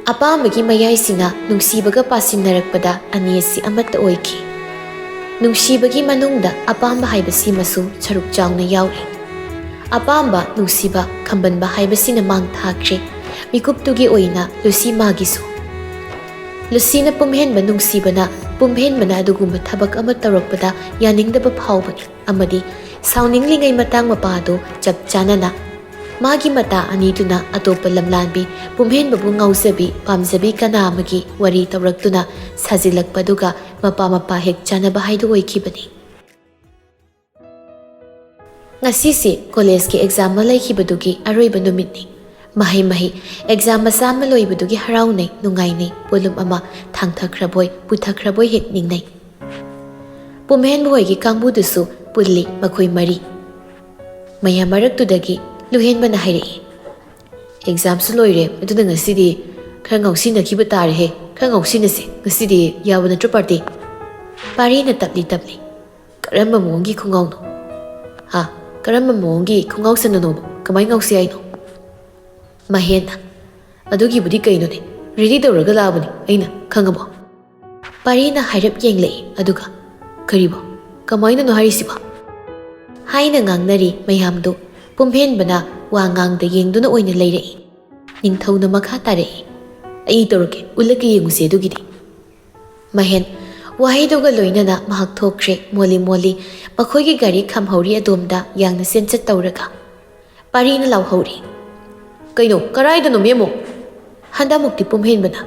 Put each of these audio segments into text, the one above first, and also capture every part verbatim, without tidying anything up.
ꯑꯄꯥꯝꯕꯒꯤ ꯃꯌꯥꯏꯁꯤꯅ ꯅꯨꯡꯁꯤꯕꯒ ꯄꯥꯁꯤꯟꯅꯔꯛꯄꯗ ꯑꯅꯤ ꯑꯁꯤ ꯑꯃꯠꯇ ꯑꯣꯏꯈꯤ꯫ ꯅꯨꯡꯁꯤꯕꯒꯤ ꯃꯅꯨꯡꯗ ꯑꯄꯥꯝꯕ ꯍꯥꯏꯕꯁꯤꯃꯁꯨ ꯁꯔꯨꯛ ꯆꯥꯎꯅ ꯌꯥꯎꯔꯤ꯫ ꯑꯄꯥꯝꯕ, ꯅꯨꯡꯁꯤꯕ, ꯈꯝꯕꯟꯕ ꯍꯥꯏꯕꯁꯤꯅ ꯃꯥꯡ ꯊꯥꯈ꯭ꯔꯦ꯫ ꯃꯤꯀꯨꯞꯇꯨꯒꯤ ꯑꯣꯏꯅ ꯂꯨꯁꯤ ꯃꯥꯒꯤꯁꯨ꯫ ꯂꯨꯁꯤꯅ ꯄꯨꯝꯍꯦꯟꯕ ꯅꯨꯡꯁꯤꯕꯅ ꯄꯨꯝꯍꯦꯟꯕꯅ ꯑꯗꯨꯒꯨꯝꯕ ꯊꯕꯛ ꯑꯃ ꯇꯧꯔꯛꯄꯗ ꯌꯥꯅꯤꯡꯗꯕ ꯐꯥꯎꯕꯅꯤ ꯑꯃꯗꯤ ꯁꯥꯎꯅꯤꯡꯂꯤꯉꯩ ꯃꯇꯥꯡ ꯃꯄꯥ ꯑꯗꯨ ꯆꯞ ꯆꯥꯅꯅ ꯃꯥꯒꯤ ꯃꯇꯥ ꯑꯅꯤꯗꯨꯅ ꯑꯇꯣꯞꯄ ꯂꯝꯂꯥꯟꯕꯤ ꯄꯨꯝꯍꯦꯟꯕꯕꯨ ꯉꯥꯎꯖꯕꯤ ꯄꯥꯝꯖꯕꯤ ꯀꯅꯥ ꯑꯃꯒꯤ ꯋꯥꯔꯤ ꯇꯧꯔꯛꯇꯨꯅ ꯁꯥꯖꯤꯜꯂꯛꯄꯗꯨꯒ ꯃꯄꯥ ꯃꯄꯥ ꯍꯦꯛ ꯆꯥꯅꯕ ꯍꯥꯏꯗꯨ ꯑꯣꯏꯈꯤꯕꯅꯤ꯫ ꯉꯁꯤꯁꯤ ꯀꯣꯂꯦꯖꯀꯤ ꯑꯦꯛꯖꯥꯝ ꯑꯃ ꯂꯩꯈꯤꯕꯗꯨꯒꯤ ꯑꯔꯣꯏꯕ ꯅꯨꯃꯤꯠꯅꯤ꯫ ꯃꯍꯩ ꯃꯍꯩ ꯑꯦꯛꯖꯥꯝ ꯃꯆꯥ ꯑꯃ ꯂꯣꯏꯕꯗꯨꯒꯤ ꯍꯔꯥꯎꯅꯩ ꯅꯨꯡꯉꯥꯏꯅꯩ ꯄꯣꯠꯂꯨꯝ ꯑꯃ ꯊꯥꯡꯊꯈ꯭ꯔꯕꯣꯏ ꯄꯨꯊꯈ꯭ꯔꯕꯣꯏ ꯍꯦꯛ ꯅꯤꯡꯅꯩ꯫ ꯄꯨꯝꯍꯦꯟꯕ ꯍꯣꯏꯒꯤ ꯀꯥꯡꯕꯨꯗꯨꯁꯨ ꯄꯨꯜꯂꯤ ꯃꯈꯣꯏ ꯃꯔꯤ꯫ ꯃꯌꯥꯝ ꯃꯔꯛꯇꯨꯗꯒꯤ ꯂꯨꯍꯦꯟꯕꯅ ꯍꯥꯏꯔꯛꯏ, "ꯑꯦꯛꯖꯥꯝꯁꯨ ꯂꯣꯏꯔꯦ, ꯑꯗꯨꯅ ꯉꯁꯤꯗꯤ ꯈꯔ ꯉꯥꯎꯁꯤꯟꯅꯈꯤꯕ ꯇꯥꯔꯦꯍꯦ꯫ ꯈꯔ ꯉꯥꯎꯁꯤꯟꯅꯁꯦ, ꯉꯁꯤꯗꯤ ꯌꯥꯕ ꯅꯠꯇ꯭ꯔꯣ ꯄꯥꯔꯇꯤ?" ꯄꯥꯔꯤꯅ ꯇꯞꯂꯤ ꯇꯞꯂꯤ, "ꯀꯔꯝꯕ ꯃꯑꯣꯡꯒꯤ ꯈꯣꯡꯒ꯭ꯔꯥꯎꯅꯣ? ꯍꯥ? ꯀꯔꯝꯕ ꯃꯑꯣꯡꯒꯤ ꯈꯣꯡꯒ꯭ꯔꯥꯎ ꯁꯅꯅꯣꯕ? ꯀꯃꯥꯏ ꯉꯥꯎꯁꯤ ꯍꯥꯏꯅꯣ?" ꯃꯍꯦꯟꯅ, "ꯑꯗꯨꯒꯤꯕꯨꯗꯤ ꯀꯩꯅꯣꯅꯦ, ꯔꯦꯗꯤ ꯇꯧꯔꯒ ꯂꯥꯛꯑꯕꯅꯤ ꯑꯩꯅ, ꯈꯪꯉꯕꯣ?" ꯄꯥꯔꯤꯅ ꯍꯥꯏꯔꯞ ꯌꯦꯡꯂꯛꯏ, ꯑꯗꯨꯒ, "ꯀꯔꯤꯕꯣ? ꯀꯃꯥꯏꯅꯅꯣ ꯍꯥꯏꯔꯤꯁꯤꯕꯣ?" ꯍꯥꯏꯅ ꯉꯥꯡꯅꯔꯤ ꯃꯌꯥꯝꯗꯨ꯫ ꯄꯨꯝꯍꯦꯟꯕꯅ ꯋꯥ ꯉꯥꯡꯗ ꯌꯦꯡꯗꯨꯅ ꯑꯣꯏꯅ ꯂꯩꯔꯛꯏ꯫ ꯅꯤꯡꯊꯧꯅ ꯃꯈꯥ ꯇꯥꯔꯛꯏ, "ꯑꯩ ꯇꯧꯔꯛꯀꯦ, ꯎꯠꯂꯛꯀꯦ, ꯌꯦꯡꯉꯨꯁꯦ ꯑꯗꯨꯒꯤꯗꯤ꯫" ꯃꯍꯦꯟ ꯋꯥꯍꯩꯗꯨꯒ ꯂꯣꯏꯅꯅ ꯃꯍꯥꯛ ꯊꯣꯛꯈ꯭ꯔꯦ꯫ ꯃꯣꯜꯂꯤ ꯃꯣꯜꯂꯤ ꯃꯈꯣꯏꯒꯤ ꯒꯥꯔꯤ ꯈꯝꯍꯧꯔꯤ ꯑꯗꯣꯝꯗ ꯌꯥꯡꯅ ꯆꯦꯟꯆꯠ ꯇꯧꯔꯒ꯫ ꯄꯥꯔꯤꯅ ꯂꯥꯎꯍꯧꯔꯤ, "ꯀꯩꯅꯣ? ꯀꯔꯥꯏꯗꯅꯣ ꯃꯦꯝꯃꯨ?" ꯍꯟꯗꯛꯃꯨꯛꯇꯤ ꯄꯨꯝꯍꯦꯟꯕꯅ,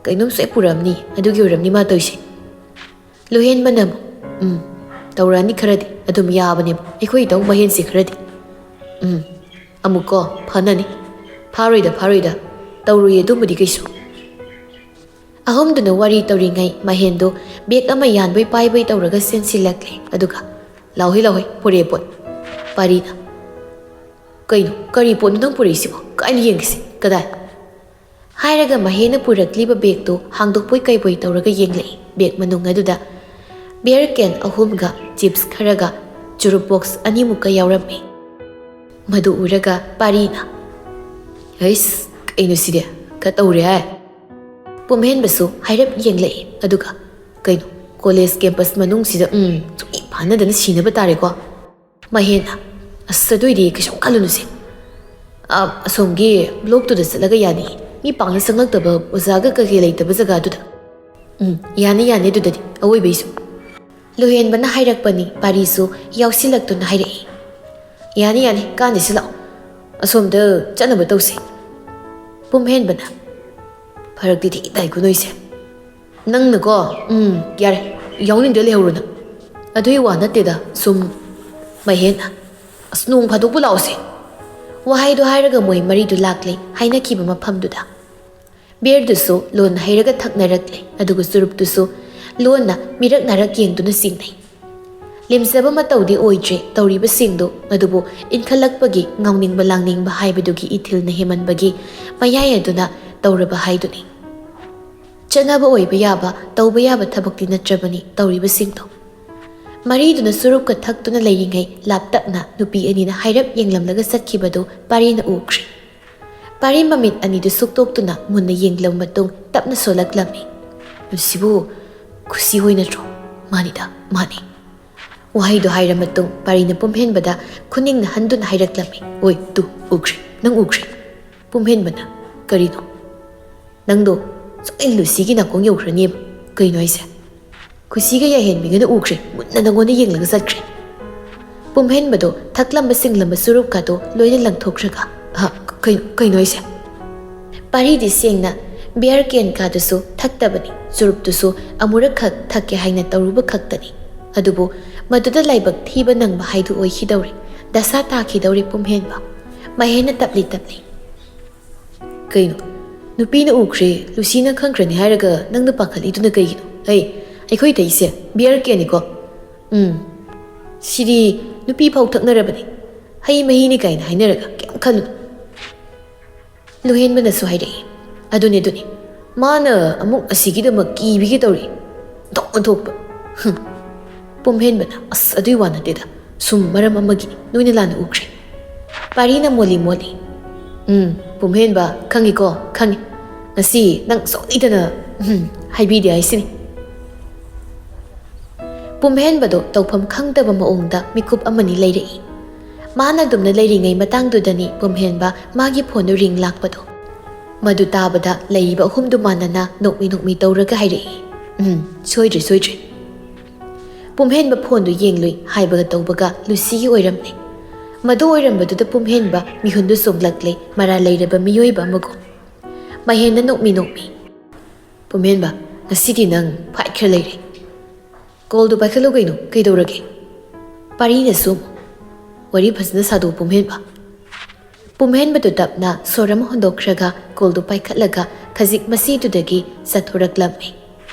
"ꯀꯩꯅꯣꯝ ꯁꯣꯏ ꯄꯨꯔꯝꯅꯤ, ꯑꯗꯨꯒꯤ ꯑꯣꯏꯔꯝꯅꯤ ꯃꯥ ꯇꯧꯔꯤꯁꯦ꯫" ꯂꯨꯍꯦꯟꯕꯅ ꯑꯃꯨꯛ, "ꯎꯝ, ꯇꯧꯔꯛꯑꯅꯤ ꯈꯔꯗꯤ, ꯑꯗꯨꯝ ꯌꯥꯕꯅꯦꯕ ꯑꯩꯈꯣꯏ ꯏꯇꯧ ꯃꯍꯦꯟꯁꯦ ꯈꯔꯗꯤ꯫ ꯎꯝ, ꯑꯃꯨꯛꯀꯣ ꯐꯅꯅꯤ, ꯐꯥꯔꯣꯏꯗ, ꯐꯥꯔꯣꯏꯗ, ꯇꯧꯔꯣꯏꯌꯦ ꯑꯗꯨꯝꯕꯗꯤ ꯀꯩꯁꯨ꯫" ꯑꯍꯨꯝꯗꯨꯅ ꯋꯥꯔꯤ ꯇꯧꯔꯤꯉꯩ ꯃꯍꯦꯟꯗꯨ ꯕꯦꯒ ꯑꯃ ꯌꯥꯟꯕꯣꯏ ꯄꯥꯏꯕꯣꯏ ꯇꯧꯔꯒ ꯆꯦꯟꯁꯤꯜꯂꯛꯂꯦ, ꯑꯗꯨꯒ, "ꯂꯥꯎꯍꯦ, ꯂꯥꯎꯍꯦ, ꯄꯨꯔꯛꯑꯦ ꯄꯣꯠ꯫" ꯄꯥꯔꯤꯅ, "ꯀꯩꯅꯣ? ꯀꯔꯤ ꯄꯣꯠꯅꯣ ꯅꯪ ꯄꯨꯔꯛꯏꯁꯤꯕꯣ? ꯀꯥꯏꯅ ꯌꯦꯡꯒꯦꯁꯦ, ꯀꯗꯥꯏ?" ꯍꯥꯏꯔꯒ ꯃꯍꯦꯟꯅ ꯄꯨꯔꯛꯂꯤꯕ ꯕꯦꯒꯇꯨ ꯍꯥꯡꯗꯣꯛꯄꯣꯏ ꯀꯩꯕꯣꯏ ꯇꯧꯔꯒ ꯌꯦꯡꯂꯛꯏ꯫ ꯕꯦꯒ ꯃꯅꯨꯡ ꯑꯗꯨꯗ ꯕꯤꯌꯔ ꯀꯦꯟ ꯑꯍꯨꯝꯒ ꯆꯤꯞꯁ ꯈꯔꯒ ꯆꯨꯔꯨꯞ ꯕꯣꯛꯁ ꯑꯅꯤꯃꯨꯛꯀ ꯌꯥꯎꯔꯝꯃꯤ꯫ ꯃꯗꯨ ꯎꯔꯒ ꯄꯥꯔꯤꯅ, "ꯍꯩꯁ, ꯀꯩꯅꯣ ꯁꯤꯗꯤ? ꯇꯧꯔꯦ ꯍꯥꯏ꯫ ꯄꯨꯝꯍꯦꯟꯕꯁꯨ ꯍꯥꯏꯔꯞ ꯌꯦꯡꯂꯛꯏ, ꯑꯗꯨꯒ, "ꯀꯩꯅꯣ, ꯀꯣꯂꯦꯖ ꯀꯦꯝꯄꯁ ꯃꯅꯨꯡꯁꯤꯗ, ꯎꯝ, ꯁꯨꯛꯏ ꯐꯥꯅꯗꯅ ꯁꯤꯅꯕ ꯇꯥꯔꯦꯀꯣ?" ꯃꯍꯦꯟꯅ, "ꯑꯁ, ꯑꯗꯨꯏꯗꯤ ꯀꯩꯁꯨꯝ ꯈꯜꯂꯨꯅꯨꯁꯦ꯫ ꯑ, ꯑꯁꯣꯝꯒꯤ ꯕ꯭ꯂꯣꯛꯇꯨꯗ ꯆꯠꯂꯒ ꯌꯥꯅꯤ꯫ ꯃꯤ ꯄꯥꯛꯅ ꯆꯪꯂꯛꯇꯕ, ꯑꯣꯖꯥꯒ ꯀꯩꯀꯩ ꯂꯩꯇꯕ ꯖꯒꯥꯗꯨꯗ꯫ ꯎꯝ, ꯌꯥꯅꯤ, ꯌꯥꯅꯤ, ꯑꯗꯨꯗꯗꯤ ꯑꯋꯣꯏꯕꯩꯁꯨ꯫" ꯂꯨꯍꯦꯟꯕꯅ ꯍꯥꯏꯔꯛꯄꯅꯤ, ꯄꯥꯔꯤꯁꯨ ꯌꯥꯎꯁꯤꯜꯂꯛꯇꯨꯅ ꯍꯥꯏꯔꯛꯏ, "ꯌꯥꯅꯤ, ꯌꯥꯅꯤ, ꯀꯥꯟꯗꯦꯁꯤ ꯂꯥꯛꯑꯣ꯫ ꯑꯁꯣꯝꯗ ꯆꯠꯅꯕ ꯇꯧꯁꯦ꯫" ꯄꯨꯝꯍꯦꯟꯕꯅ, "ꯐꯔꯛꯇꯤ ꯊꯤ ꯇꯥꯏꯀꯣ ꯅꯣꯏꯁꯦ꯫ ꯅꯪꯅꯀꯣ, ꯎꯝ, ꯌꯥꯔꯦ, ꯌꯥꯎꯅꯤꯡꯗ꯭ꯔ ꯂꯩꯍꯧꯔꯣ ꯅꯪ꯫ ꯑꯗꯨꯒꯤ ꯋꯥ ꯅꯠꯇꯦꯗ, ꯁꯨꯝ꯫" ꯃꯍꯦꯟꯅ, "ꯑꯁ, ꯅꯣꯡ ꯐꯥꯗꯣꯛꯄꯨ ꯂꯥꯛꯑꯣꯁꯦ꯫" ꯋꯥꯍꯩꯗꯨ ꯍꯥꯏꯔꯒ ꯃꯣꯏ ꯃꯔꯤꯗꯨ ꯂꯥꯛꯂꯦ ꯍꯥꯏꯅꯈꯤꯕ ꯃꯐꯝꯗꯨꯗ꯫ ꯕꯤꯌꯔꯗꯨꯁꯨ ꯂꯣꯟ ꯍꯩꯔꯒ ꯊꯛꯅꯔꯛꯂꯦ, ꯑꯗꯨꯒ ꯆꯨꯔꯨꯞꯇꯨꯁꯨ ꯂꯣꯟꯅ ꯃꯤꯔꯛ ꯅꯥꯔꯛ ꯌꯦꯡꯗꯨꯅ ꯆꯤꯡꯅꯩ꯫ ꯂꯦꯝꯖꯕ ꯃꯇꯧꯗꯤ ꯑꯣꯏꯗ꯭ꯔꯦ ꯇꯧꯔꯤꯕꯁꯤꯡꯗꯨ, ꯑꯗꯨꯕꯨ ꯏꯟꯈꯠꯂꯛꯄꯒꯤ ꯉꯥꯎꯅꯤꯡꯕ ꯂꯥꯡꯅꯤꯡꯕ ꯍꯥꯏꯕꯗꯨꯒꯤ ꯏꯊꯤꯜꯅ ꯍꯦꯟꯃꯟꯕꯒꯤ ꯃꯌꯥꯏ ꯑꯗꯨꯅ ꯇꯧꯔꯕ ꯍꯥꯏꯗꯨꯅꯤ꯫ ꯆꯠꯅꯕ ꯑꯣꯏꯕ ꯌꯥꯕ, ꯇꯧꯕ ꯌꯥꯕ ꯊꯕꯛꯇꯤ ꯅꯠꯇ꯭ꯔꯕꯅꯤ ꯇꯧꯔꯤꯕꯁꯤꯡꯗꯣ꯫ ꯃꯔꯤꯗꯨꯅ ꯆꯨꯔꯨꯞꯀ ꯊꯛꯇꯨꯅ ꯂꯩꯔꯤꯉꯩ ꯂꯥꯞꯇꯛꯅ ꯅꯨꯄꯤ ꯑꯅꯤꯅ ꯍꯥꯏꯔꯞ ꯌꯦꯡꯂꯝꯂꯒ ꯆꯠꯈꯤꯕꯗꯨ ꯄꯥꯔꯤꯅ ꯎꯈ꯭ꯔꯦ꯫ ꯄꯥꯔꯤ ꯃꯃꯤꯠ ꯑꯅꯤꯗꯨ ꯁꯨꯛꯇꯣꯛꯇꯨꯅ ꯃꯨꯟꯅ ꯌꯦꯡꯂꯕ ꯃꯇꯨꯡ ꯇꯞꯅ ꯁꯣꯜꯂꯛꯂꯝꯃꯤ꯫ "ꯃꯁꯤꯕꯨ ꯈꯨꯁꯤ ꯍꯣꯏ ꯅꯠꯇ꯭ꯔꯣ?" "ꯃꯥꯅꯤꯗ, ꯃꯥꯅꯤ꯫" ꯋꯥꯍꯩꯗꯨ ꯍꯥꯏꯔ ꯃꯇꯨꯡ ꯄꯥꯔꯤꯅ ꯄꯨꯝꯍꯦꯟꯕꯗ ꯈꯨꯅꯤꯡꯅ ꯍꯟꯗꯨꯅ ꯍꯥꯏꯔꯛꯂꯝꯃꯤ꯫ "ꯑꯣꯏ, ꯇꯨ, ꯎꯈ꯭ꯔꯦ, ꯅꯪ ꯎꯈ꯭ꯔꯦ꯫" ꯄꯨꯝꯍꯦꯟꯕꯅ, "ꯀꯔꯤꯅꯣ?" "ꯅꯪꯗꯣ ꯁꯣꯏꯅ ꯂꯨꯁꯤꯒꯤ ꯅꯥꯀꯣꯡ ꯌꯧꯈ꯭ꯔꯅꯦꯕ꯫" "ꯀꯩꯅꯣ ꯍꯥꯏꯁꯦ?" "ꯈꯨꯁꯤꯒ ꯌꯥꯏꯍꯦꯟꯕꯤꯒꯅ ꯎꯈ꯭ꯔꯦ, ꯃꯨꯟꯅ ꯅꯪꯉꯣꯟꯗ ꯌꯦꯡꯂꯒ ꯆꯠꯈ꯭ꯔꯦ꯫" ꯄꯨꯝꯍꯦꯟꯕꯗꯣ ꯊꯛꯂꯝꯕ ꯁꯤꯡꯂꯝꯕ ꯆꯨꯔꯨꯞꯀꯥꯗꯣ ꯂꯣꯏꯅ ꯂꯪꯊꯣꯛꯈ꯭ꯔꯒ, "ꯍ, ꯀꯩ-, ꯀꯩꯅꯣ ꯍꯥꯏꯁꯦ?" ꯄꯥꯔꯤꯗꯤ ꯁꯦꯡꯅ ꯕꯤꯌꯔ ꯀꯦꯟ ꯀꯥꯗꯨꯁꯨ ꯊꯛꯇꯕꯅꯤ, ꯆꯨꯔꯨꯞꯇꯨꯁꯨ ꯑꯃꯨꯔꯛꯈꯛ ꯊꯛꯀꯦ ꯍꯥꯏꯅ ꯇꯧꯔꯨꯕ ꯈꯛꯇꯅꯤ꯫ ꯑꯗꯨꯕꯨ ꯃꯗꯨꯗ ꯂꯥꯏꯕꯛ ꯊꯤꯕ ꯅꯪꯕ ꯍꯥꯏꯗꯨ ꯑꯣꯏꯈꯤꯗꯧꯔꯦ꯫ ꯗꯁꯥ ꯇꯥꯈꯤꯗꯧꯔꯦ ꯄꯨꯝꯍꯦꯟꯕ꯫ ꯃꯍꯦꯟꯅ ꯇꯞꯂꯤ ꯇꯞꯂꯤ, "ꯀꯩꯅꯣ? ꯅꯨꯄꯤꯅ ꯎꯈ꯭ꯔꯦ, ꯂꯨꯁꯤꯅ ꯈꯪꯈ꯭ꯔꯅꯤ ꯍꯥꯏꯔꯒ ꯅꯪꯅ ꯄꯥꯈꯠꯂꯤꯗꯨꯅ ꯀꯩꯒꯤꯅꯣ? ꯑꯩ, ꯑꯩꯈꯣꯏ ꯊꯛꯏꯁꯦ ꯕꯤꯌꯔ ꯀꯦꯟꯅꯤꯀꯣ꯫ ꯎꯝ, ꯁꯤꯗꯤ ꯅꯨꯄꯤ ꯐꯥꯎ ꯊꯛꯅꯔꯕꯅꯤ꯫ ꯍꯩ ꯃꯍꯤꯅꯤ ꯀꯥꯏꯅ ꯍꯥꯏꯅꯔꯒ ꯀꯩꯝ ꯈꯜꯂꯨꯅꯨ꯫" ꯂꯨꯍꯦꯟꯕꯅꯁꯨ ꯍꯥꯏꯔꯛꯏ, "ꯑꯗꯨꯅꯤ, ꯑꯗꯨꯅꯤ꯫ ꯃꯥꯅ ꯑꯃꯨꯛ ꯑꯁꯤꯒꯤꯗꯃꯛ ꯀꯤꯕꯤꯒꯦ ꯇꯧꯔꯤ꯫ ꯑꯣꯟꯊꯣꯛ ꯑꯣꯟꯊꯣꯛꯄ꯫ ꯍꯨꯝ꯫" ꯄꯨꯝꯍꯦꯟꯕꯅ, "ꯑꯁ, ꯑꯗꯨꯏ ꯋꯥ ꯅꯠꯇꯦꯗ꯫ ꯁꯨꯝ ꯃꯔꯝ ꯑꯃꯒꯤ ꯅꯣꯏꯅ ꯂꯥꯟꯅ ꯎꯈ꯭ꯔꯦ꯫" ꯄꯥꯔꯤꯅ ꯃꯣꯜꯂꯤ ꯃꯣꯜꯂꯤ, "ꯎꯝ, ꯄꯨꯝꯍꯦꯟꯕ, ꯈꯪꯉꯤꯀꯣ, ꯈꯪꯉꯤ꯫ "ꯉꯁꯤ ꯅꯪ ꯁꯣꯏꯗꯅ ꯎꯝ ꯍꯥꯏꯕꯤꯗꯦ ꯍꯥꯏꯁꯤꯅꯤ꯫" ꯄꯨꯝꯍꯦꯟꯕꯗꯣ ꯇꯧꯐꯝ ꯈꯪꯗꯕ ꯃꯑꯣꯡꯗ ꯃꯤꯀꯨꯞ ꯑꯃꯅꯤ ꯂꯩꯔꯛꯏ꯫ ꯃꯥꯅ ꯑꯗꯨꯝꯅ ꯂꯩꯔꯤꯉꯩ ꯃꯇꯥꯡꯗꯨꯗꯅꯤ ꯄꯨꯝꯍꯦꯟꯕ ꯃꯥꯒꯤ ꯐꯣꯟꯗꯨ ꯔꯤꯡ ꯂꯥꯛꯄꯗꯣ꯫ ꯃꯗꯨ ꯇꯥꯕꯗ ꯂꯩꯔꯤꯕ ꯑꯍꯨꯝꯗꯨ ꯃꯥꯟꯅꯅ ꯅꯣꯛꯃꯤ ꯅꯣꯛꯃꯤ ꯇꯧꯔꯒ ꯍꯥꯏꯔꯛꯏ, "ꯎꯝ, ꯁꯣꯏꯗ꯭ꯔꯦ, ꯁꯣꯏꯗ꯭ꯔꯦ꯫" ꯄꯨꯝꯍꯦꯟꯕ ꯐꯣꯟꯗꯨ ꯌꯦꯡꯂꯨꯏ꯫ ꯍꯥꯏꯕꯒ ꯇꯧꯕꯒ ꯂꯨꯁꯤꯒꯤ ꯑꯣꯏꯔꯝꯂꯦ꯫ ꯃꯗꯨ ꯑꯣꯏꯔꯝꯕꯗꯨꯗ ꯄꯨꯝꯍꯦꯟꯕ ꯃꯤꯍꯨꯟꯗꯨ ꯆꯣꯡꯂꯛꯂꯦ, ꯃꯔꯥꯜ ꯂꯩꯔꯕ ꯃꯤꯑꯣꯏꯕ ꯑꯃꯒꯨꯝ꯫ ꯃꯍꯦꯟꯅ ꯅꯣꯛꯃꯤ ꯅꯣꯛꯃꯤ, "ꯄꯨꯝꯍꯦꯟꯕ, ꯉꯁꯤꯗꯤ ꯅꯪ ꯐꯥꯏꯠ ꯈꯔ ꯂꯩꯔꯦ꯫ ꯀꯣꯜꯗꯨ ꯄꯥꯏꯈꯠꯂꯨ ꯀꯩꯅꯣ, ꯀꯩꯗꯧꯔꯒꯦ?" ꯄꯥꯔꯤꯅꯁꯨ, "ꯋꯥꯔꯤ ꯐꯖꯅ ꯁꯥꯗꯣꯛꯎ ꯄꯨꯝꯍꯦꯟꯕ꯫" ꯄꯨꯝꯍꯦꯟꯕꯗꯨ ꯇꯞꯅ ꯁꯣꯔ ꯑꯃ ꯍꯣꯟꯗꯣꯛꯈ꯭ꯔꯒ ꯀꯣꯜꯗꯨ ꯄꯥꯏꯈꯠꯂꯒ ꯈꯖꯤꯛ ꯃꯁꯤꯗꯨꯗꯒꯤ ꯆꯠꯊꯣꯔꯛꯂꯝꯃꯤ꯫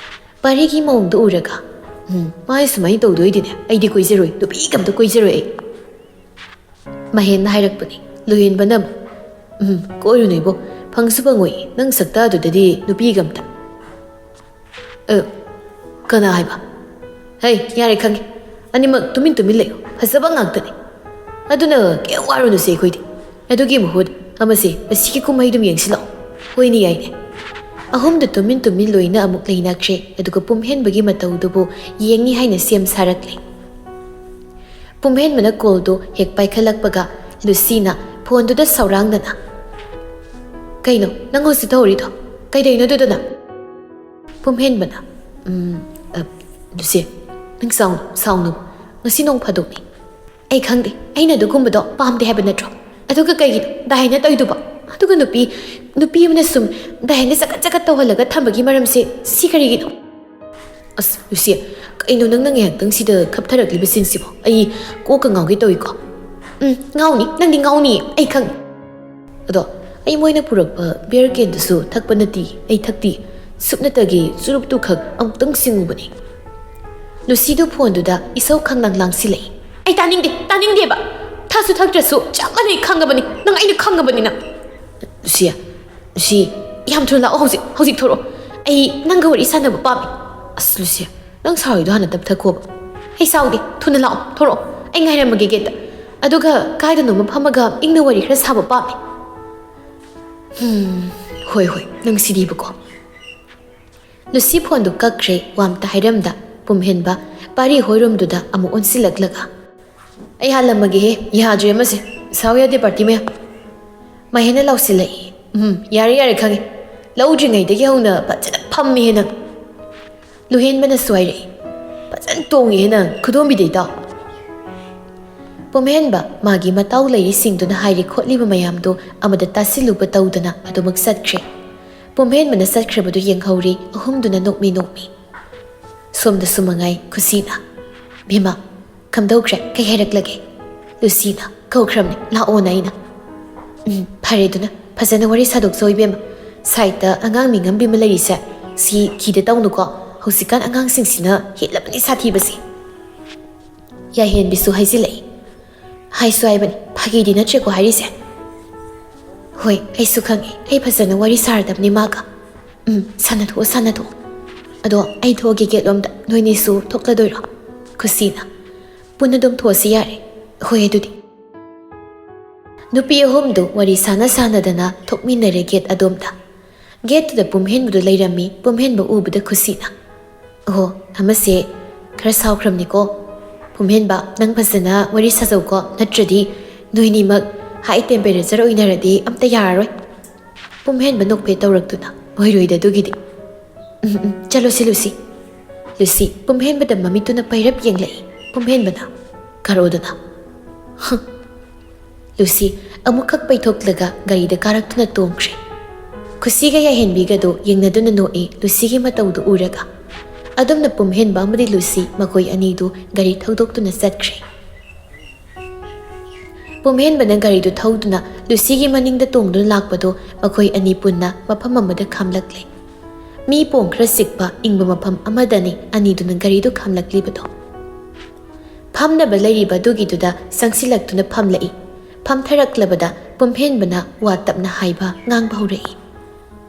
ꯄꯥꯔꯤꯒꯤ ꯃꯑꯣꯡꯗꯨ ꯎꯔꯒ, "ꯎꯝ, ꯃꯥ ꯁꯨꯃꯥꯏꯅ ꯇꯧꯗꯣꯏꯗꯤꯅꯦ, ꯑꯩꯗꯤ ꯀꯣꯏꯖꯔꯣꯏ, ꯅꯨꯄꯤꯒ ꯑꯝꯇ ꯀꯣꯏꯖꯔꯣꯏ ꯑꯩ꯫" ꯃꯍꯦꯟꯅ ꯍꯥꯏꯔꯛꯄꯅꯤ꯫ ꯂꯨꯍꯦꯟꯕꯅ ꯑꯃꯨꯛ, "ꯎꯝ, ꯀꯣꯏꯔꯨꯅꯨ ꯏꯕꯣ, ꯐꯪꯁꯨ ꯐꯪꯉꯣꯏ, ꯅꯪ ꯁꯛꯇꯥꯗꯨꯗꯗꯤ ꯅꯨꯄꯤꯒ ꯑꯝꯇ꯫" "ꯑ, ꯀꯅꯥ ꯍꯥꯏꯕ?" "ꯍꯩ, ꯌꯥꯔꯦ, ꯈꯪꯉꯦ꯫ ꯑꯅꯤꯃꯛ ꯇꯨꯃꯤꯟ ꯇꯨꯃꯤꯟ ꯂꯩꯌꯨ, ꯐꯖꯕ ꯉꯥꯛꯇꯅꯤ꯫ ꯑꯗꯨꯅ ꯀꯩꯝ ꯋꯥꯔꯨꯅꯨꯁꯦ ꯑꯩꯈꯣꯏꯗꯤ꯫ ꯑꯗꯨꯒꯤ ꯃꯍꯨꯠ ꯑꯃꯁꯦ ꯃꯁꯤꯒꯤ ꯀꯨꯝꯍꯩꯗꯨꯝ ꯌꯦꯡꯁꯤ ꯂꯥꯛꯑꯣ꯫ ꯍꯣꯏꯅꯦ, ꯌꯥꯏꯅꯦ꯫" ꯑꯍꯨꯝꯗꯨ ꯇꯨꯃꯤꯟ ꯇꯨꯃꯤꯟ ꯂꯣꯏꯅ ꯑꯃꯨꯛ ꯂꯩꯅꯈ꯭ꯔꯦ, ꯑꯗꯨꯒ ꯄꯨꯝꯍꯦꯟꯕꯒꯤ ꯃꯇꯧꯗꯨꯕꯨ ꯌꯦꯡꯅꯤ ꯍꯥꯏꯅ ꯁꯦꯝ ꯁꯥꯔꯛꯂꯦ꯫ ꯄꯨꯝꯍꯦꯟꯕꯅ ꯀꯣꯜꯗꯨ ꯍꯦꯛ ꯄꯥꯏꯈꯠꯂꯛꯄꯒ ꯂꯨꯁꯤꯅ ꯐꯣꯟꯗꯨꯗ ꯁꯧꯔꯥꯡꯗꯅ, "ꯀꯩꯅꯣ ꯅꯪ ꯍꯧꯖꯤꯛ ꯇꯧꯔꯤꯗꯣ? ꯀꯩꯗꯧꯅꯣ ꯑꯗꯨꯗꯅ?" ꯄꯨꯝꯍꯦꯟꯕꯅ, "ꯎꯝ, ꯑ, ꯂꯨꯁꯤ, ꯅꯪ ꯁꯥꯎꯅꯨ, ꯁꯥꯎꯅꯨ꯫ ꯉꯁꯤ ꯅꯣꯡ ꯐꯥꯗꯣꯛꯅꯤ꯫ ꯑꯩ ꯈꯪꯗꯦ, ꯑꯩꯅ ꯑꯗꯨꯒꯨꯝꯕꯗꯣ ꯄꯥꯝꯗꯦ ꯍꯥꯏꯕ ꯅꯠꯇ꯭ꯔꯣ? ꯑꯗꯨꯒ ꯀꯩꯒꯤꯅꯣ ꯗꯥꯏꯅ ꯇꯧꯔꯤꯗꯨꯕꯣ? ꯑꯗꯨꯒ ꯅꯨꯄꯤ, ꯅꯨꯄꯤ ꯑꯃꯅ ꯁꯨꯝ ꯗꯥꯏꯅ ꯆꯀꯠ ꯆꯀꯠ ꯇꯧꯍꯜꯂꯒ ꯊꯝꯕꯒꯤ ꯃꯔꯝꯁꯦ ꯁꯤ ꯀꯔꯤꯒꯤꯅꯣ?" "ꯑꯁ, ꯂꯨꯁꯤ, ꯀꯩꯅꯣ ꯅꯪꯅ ꯉꯥꯏꯍꯥꯛꯇꯪ ꯁꯤꯗ ꯈꯞꯊꯔꯛꯂꯤꯕ ꯁꯤꯟꯁꯤꯕꯣ? ꯑꯩ ꯀꯣꯛꯀ ꯉꯥꯎꯒꯦ ꯇꯧꯏꯀꯣ꯫" "ꯎꯝ, ꯉꯥꯎꯅꯤ, ꯅꯪꯗꯤ ꯉꯥꯎꯅꯤ, ꯑꯩ ꯈꯪꯉꯤ꯫ ꯑꯗꯣ ꯑꯩ ꯃꯣꯏꯅ ꯄꯨꯔꯛꯄ ꯕꯤꯌꯔ ꯀꯦꯟꯗꯨꯁꯨ ꯊꯛꯄ ꯅꯠꯇꯦ, ꯑꯩ ꯊꯛꯇꯦ꯫ ꯁꯨꯞꯅꯇꯒꯤ ꯆꯨꯔꯨꯞꯇꯨ ꯈꯛ ꯑꯃꯨꯛꯇꯪ ꯆꯤꯡꯉꯨꯕꯅꯤ꯫" ꯂꯨꯁꯤꯗꯨ ꯐꯣꯟꯗꯨꯗ ꯏꯁꯧ ꯈꯪꯂꯥꯡ ꯂꯥꯡꯁꯤꯜꯂꯛꯏ꯫ "ꯑꯩ ꯇꯥꯅꯤꯡꯗꯦ, ꯇꯥꯅꯤꯡꯗꯦꯕ꯫ ꯊꯛꯁꯨ ꯊꯛꯇ꯭ꯔꯁꯨ ꯆꯞ ꯃꯥꯟꯅꯩ, ꯈꯪꯉꯕꯅꯤ꯫ ꯅꯪ ꯑꯩꯅ ꯈꯪꯉꯕꯅꯤ ꯅꯪ꯫" "ꯂꯨꯁꯤꯌꯥ, ꯂꯨꯁꯤ, ꯌꯥꯝ ꯊꯨꯅ ꯂꯥꯛꯑꯣ ꯍꯧꯖꯤꯛ, ꯍꯧꯖꯤꯛ ꯊꯣꯔꯛꯑꯣ꯫ ꯑꯩ ꯅꯪꯒ ꯋꯥꯔꯤ ꯁꯥꯟꯅꯕ ꯄꯥꯝꯃꯤ꯫" "ꯑꯁ, ꯂꯨꯁꯤꯌꯥ, ꯅꯪ ꯁꯥꯎꯔꯤꯗꯣ ꯍꯥꯟꯅ ꯇꯞꯊꯈꯣꯕ꯫" "ꯑꯩ ꯁꯥꯎꯗꯦ, ꯊꯨꯅ ꯂꯥꯛꯑꯣ, ꯊꯣꯔꯛꯑꯣ꯫ ꯑꯩ ꯉꯥꯏꯔꯝꯃꯒꯦ ꯒꯦꯠꯇ꯫ ꯑꯗꯨꯒ ꯀꯥꯏꯗꯅꯣꯝꯃ ꯐꯝꯃꯒ ꯏꯪꯅ ꯋꯥꯔꯤ ꯈꯔ ꯁꯥꯕ ꯄꯥꯝꯃꯤ꯫" ꯍꯝ, ꯍꯣꯏ ꯍꯣꯏ, ꯅꯪ ꯁꯤꯗꯤꯕꯀꯣ꯫ ꯂꯨꯁꯤ ꯐꯣꯟꯗꯨ ꯀꯛꯈ꯭ꯔꯦ꯫ ꯋꯥꯝꯇ ꯍꯥꯏꯔꯝꯗ ꯄꯨꯝꯍꯦꯟꯕ ꯄꯥꯔꯤ ꯍꯣꯏꯔꯣꯝꯗꯨꯗ ꯑꯃꯨꯛ ꯑꯣꯟꯁꯤꯜꯂꯛꯂꯒ, "ꯑꯩ ꯍꯥꯜꯂꯝꯃꯒꯦꯍꯦ, ꯌꯥꯗ꯭ꯔꯦ ꯑꯃꯁꯦ, ꯁꯥꯎ ꯌꯥꯗꯦ ꯄꯥꯔꯇꯤ ꯃꯌꯥꯝ"꯫ ꯃꯍꯦꯟꯅ ꯂꯥꯎꯁꯤꯜꯂꯛꯏ꯫ "ꯎꯝ, ꯌꯥꯔꯦ ꯌꯥꯔꯦ, ꯈꯪꯉꯦ, ꯂꯧꯗ꯭ꯔꯤꯉꯩꯗꯒꯤ ꯍꯧꯅ ꯐꯖꯅ ꯐꯝꯃꯤꯍꯦ ꯅꯪ"꯫ ꯂꯨꯍꯦꯟꯕꯅꯁꯨ ꯍꯥꯏꯔꯛꯏ꯫ "ꯐꯖꯅ ꯇꯣꯡꯉꯤꯍꯦ ꯅꯪ, ꯈꯨꯗꯣꯝꯕꯤꯗꯩ ꯇꯥꯎ"꯫ ꯄꯨꯝꯍꯦꯟꯕ ꯃꯥꯒꯤ ꯃꯇꯥꯎ ꯂꯩꯔꯤꯁꯤꯡꯗꯨꯅ ꯍꯥꯏꯔꯤ ꯈꯣꯠꯂꯤꯕ ꯃꯌꯥꯝꯗꯨ ꯑꯃꯗ ꯇꯥꯁꯤꯜꯂꯨꯕ ꯇꯧꯗꯅ ꯑꯗꯨꯃꯛ ꯆꯠꯈ꯭ꯔꯦ꯫ ꯄꯨꯝꯍꯦꯟꯕꯅ ꯆꯠꯈ꯭ꯔꯕꯗꯨ ꯌꯦꯡꯍꯧꯔꯤ ꯑꯍꯨꯝꯗꯨꯅ ꯅꯣꯛꯃꯤ ꯅꯣꯛꯃꯤ꯫ ꯁꯣꯝꯗꯁꯨ ꯃꯉꯥꯏ ꯈꯨꯁꯤꯅ꯫ "ꯕꯦꯝꯃ, ꯀꯝꯗꯧꯈ꯭ꯔꯦ? ꯀꯩ ꯍꯥꯏꯔꯛꯂꯒꯦ?" ꯂꯨꯁꯤꯅ꯫ "ꯀꯧꯈ꯭ꯔꯕꯅꯤ, ꯂꯥꯛꯑꯣꯅ ꯑꯩꯅ"꯫ "ꯎꯝ, ꯐꯔꯦ ꯑꯗꯨꯅ, ꯐꯖꯅ ꯋꯥꯔꯤ ꯁꯥꯗꯣꯛꯆꯧ ꯏꯕꯦꯝꯃ꯫ ꯁꯥꯏꯠꯇ ꯑꯉꯥꯡ ꯃꯤꯉꯝꯕꯤ ꯑꯃ ꯂꯩꯔꯤꯁꯦ, ꯁꯤ ꯀꯤꯗ ꯇꯧꯅꯨꯀꯣ꯫ ꯍꯧꯖꯤꯛꯀꯥꯟ ꯑꯉꯥꯡꯁꯤꯡꯁꯤꯅ ꯍꯦꯜꯂꯕꯅꯤ ꯁꯥꯊꯤꯕꯁꯤ"꯫ ꯌꯥꯏꯍꯦꯟꯕꯤꯁꯨ ꯍꯥꯏꯖꯤꯜꯂꯛꯏ꯫ "ꯍꯥꯏꯁꯨ ꯍꯥꯏꯕꯅꯤ, ꯐꯥꯒꯤꯗꯤ ꯅꯠꯇ꯭ꯔꯦꯀꯣ ꯍꯥꯏꯔꯤꯁꯦ"꯫ "ꯍꯣꯏ, ꯑꯩꯁꯨ ꯈꯪꯉꯤ, ꯑꯩ ꯐꯖꯅ ꯋꯥꯔꯤ ꯁꯥꯔꯗꯕꯅꯤ ꯃꯥꯒ"꯫ "ꯎꯝ, ꯁꯥꯟꯅꯊꯣꯛꯑꯣ, ꯁꯥꯟꯅꯊꯣꯛꯑꯣ꯫ ꯑꯗꯣ ꯑꯩ ꯊꯣꯛꯑꯒꯦ ꯒꯦꯠꯂꯣꯝꯗ, ꯅꯣꯏꯅꯤꯁꯨ ꯊꯣꯛꯂꯗꯣꯏꯔꯣ?" ꯈꯨꯁꯤꯅ꯫ "ꯄꯨꯟꯅ ꯑꯗꯨꯝ ꯊꯣꯛꯑꯁꯤ ꯌꯥꯔꯦ"꯫ "ꯍꯣꯏ ꯑꯗꯨꯗꯤ"꯫ ꯅꯨꯄꯤ ꯑꯍꯨꯝꯗꯨ ꯋꯥꯔꯤ ꯁꯥꯟꯅ ꯁꯥꯟꯅꯗꯅ ꯊꯣꯛꯃꯤꯟꯅꯔꯦ ꯒꯦꯠ ꯑꯗꯣꯝꯗ꯫ ꯒꯦꯠꯇꯨꯗ ꯄꯨꯝꯍꯦꯟꯕꯗꯨ ꯂꯩꯔꯝꯃꯤ꯫ ꯄꯨꯝꯍꯦꯟꯕ ꯎꯕꯗ ꯈꯨꯁꯤꯅ꯫ "ꯑꯣꯍꯣ, ꯑꯃꯁꯦ ꯈꯔ ꯁꯥꯎꯈ꯭ꯔꯕꯅꯤꯀꯣ꯫ ꯄꯨꯝꯍꯦꯟꯕ, ꯅꯪ ꯐꯖꯅ ꯋꯥꯔꯤ ꯁꯥꯖꯧꯀꯣ, ꯅꯠꯇ꯭ꯔꯗꯤ ꯅꯣꯏꯅꯤꯃꯛ ꯍꯥꯏ ꯇꯦꯝꯄꯦꯔꯦꯆꯔ ꯑꯣꯏꯅꯔꯗꯤ ꯑꯝꯇ ꯌꯥꯔꯔꯣꯏ"꯫ ꯄꯨꯝꯍꯦꯟꯕ ꯅꯣꯛꯐꯦꯠ ꯇꯧꯔꯛꯇꯨꯅ꯫ "ꯑꯣꯏꯔꯣꯏꯗ ꯑꯗꯨꯒꯤꯗꯤ"꯫ "ꯎꯝ, ꯎꯝ, ꯆꯠꯂꯨꯁꯤ ꯂꯨꯁꯤ"꯫ ꯂꯨꯁꯤ ꯄꯨꯝꯍꯦꯟꯕꯗ ꯃꯃꯤꯠꯇꯨꯅ ꯄꯩꯔꯞ ꯌꯦꯡꯂꯛꯏ꯫ ꯄꯨꯝꯍꯦꯟꯕꯅ꯫ "ꯀꯔꯣꯗꯅ"꯫ "ꯍꯨꯝ"꯫ ꯂꯨꯁꯤ ꯑꯃꯨꯛꯈꯛ ꯄꯩꯊꯣꯛꯂꯒ ꯒꯥꯔꯤꯗ ꯀꯥꯔꯛꯇꯨꯅ ꯇꯣꯡꯈ꯭ꯔꯦ꯫ ꯈꯨꯁꯤꯒ ꯌꯥꯏꯍꯦꯟꯕꯤꯒꯗꯨ ꯌꯦꯡꯅꯗꯨꯅ ꯅꯣꯛꯏ ꯂꯨꯁꯤꯒꯤ ꯃꯇꯧꯗꯨ ꯎꯔꯒ꯫ ꯑꯗꯨꯝꯅ ꯄꯨꯝꯍꯦꯟꯕ ꯑꯃꯗꯤ ꯂꯨꯁꯤ ꯃꯈꯣꯏ ꯑꯅꯤꯗꯨ ꯒꯥꯔꯤ ꯊꯧꯗꯣꯛꯇꯨꯅ ꯆꯠꯈ꯭ꯔꯦ꯫ ꯄꯨꯝꯍꯦꯟꯕꯅ ꯒꯥꯔꯤꯗꯨ ꯊꯧꯗꯨꯅ ꯂꯨꯁꯤꯒꯤ ꯃꯅꯤꯡꯗ ꯇꯣꯡꯗꯨꯅ ꯂꯥꯛꯄꯗꯨ ꯃꯈꯣꯏ ꯑꯅꯤ ꯄꯨꯟꯅ ꯃꯐꯝ ꯑꯃꯗ ꯈꯥꯝꯂꯛꯂꯦ꯫ ꯃꯤ ꯄꯣꯡ ꯈꯔ ꯆꯤꯛꯄ ꯏꯪꯕ ꯃꯐꯝ ꯑꯃꯗꯅꯤ ꯑꯅꯤꯗꯨꯅ ꯒꯥꯔꯤꯗꯨ ꯈꯥꯝꯂꯛꯂꯤꯕꯗꯣ꯫ ꯐꯝꯅꯕ ꯂꯩꯔꯤꯕ ꯑꯗꯨꯒꯤꯗꯨꯗ ꯆꯪꯁꯤꯜꯂꯛꯇꯨꯅ ꯐꯝꯂꯛꯏ꯫ ꯐꯝꯊꯔꯛꯂꯕꯗ ꯄꯨꯝꯍꯦꯟꯕꯅ ꯋꯥ ꯇꯞꯅ ꯍꯥꯏꯕ ꯉꯥꯡꯕ ꯍꯧꯔꯛꯏ꯫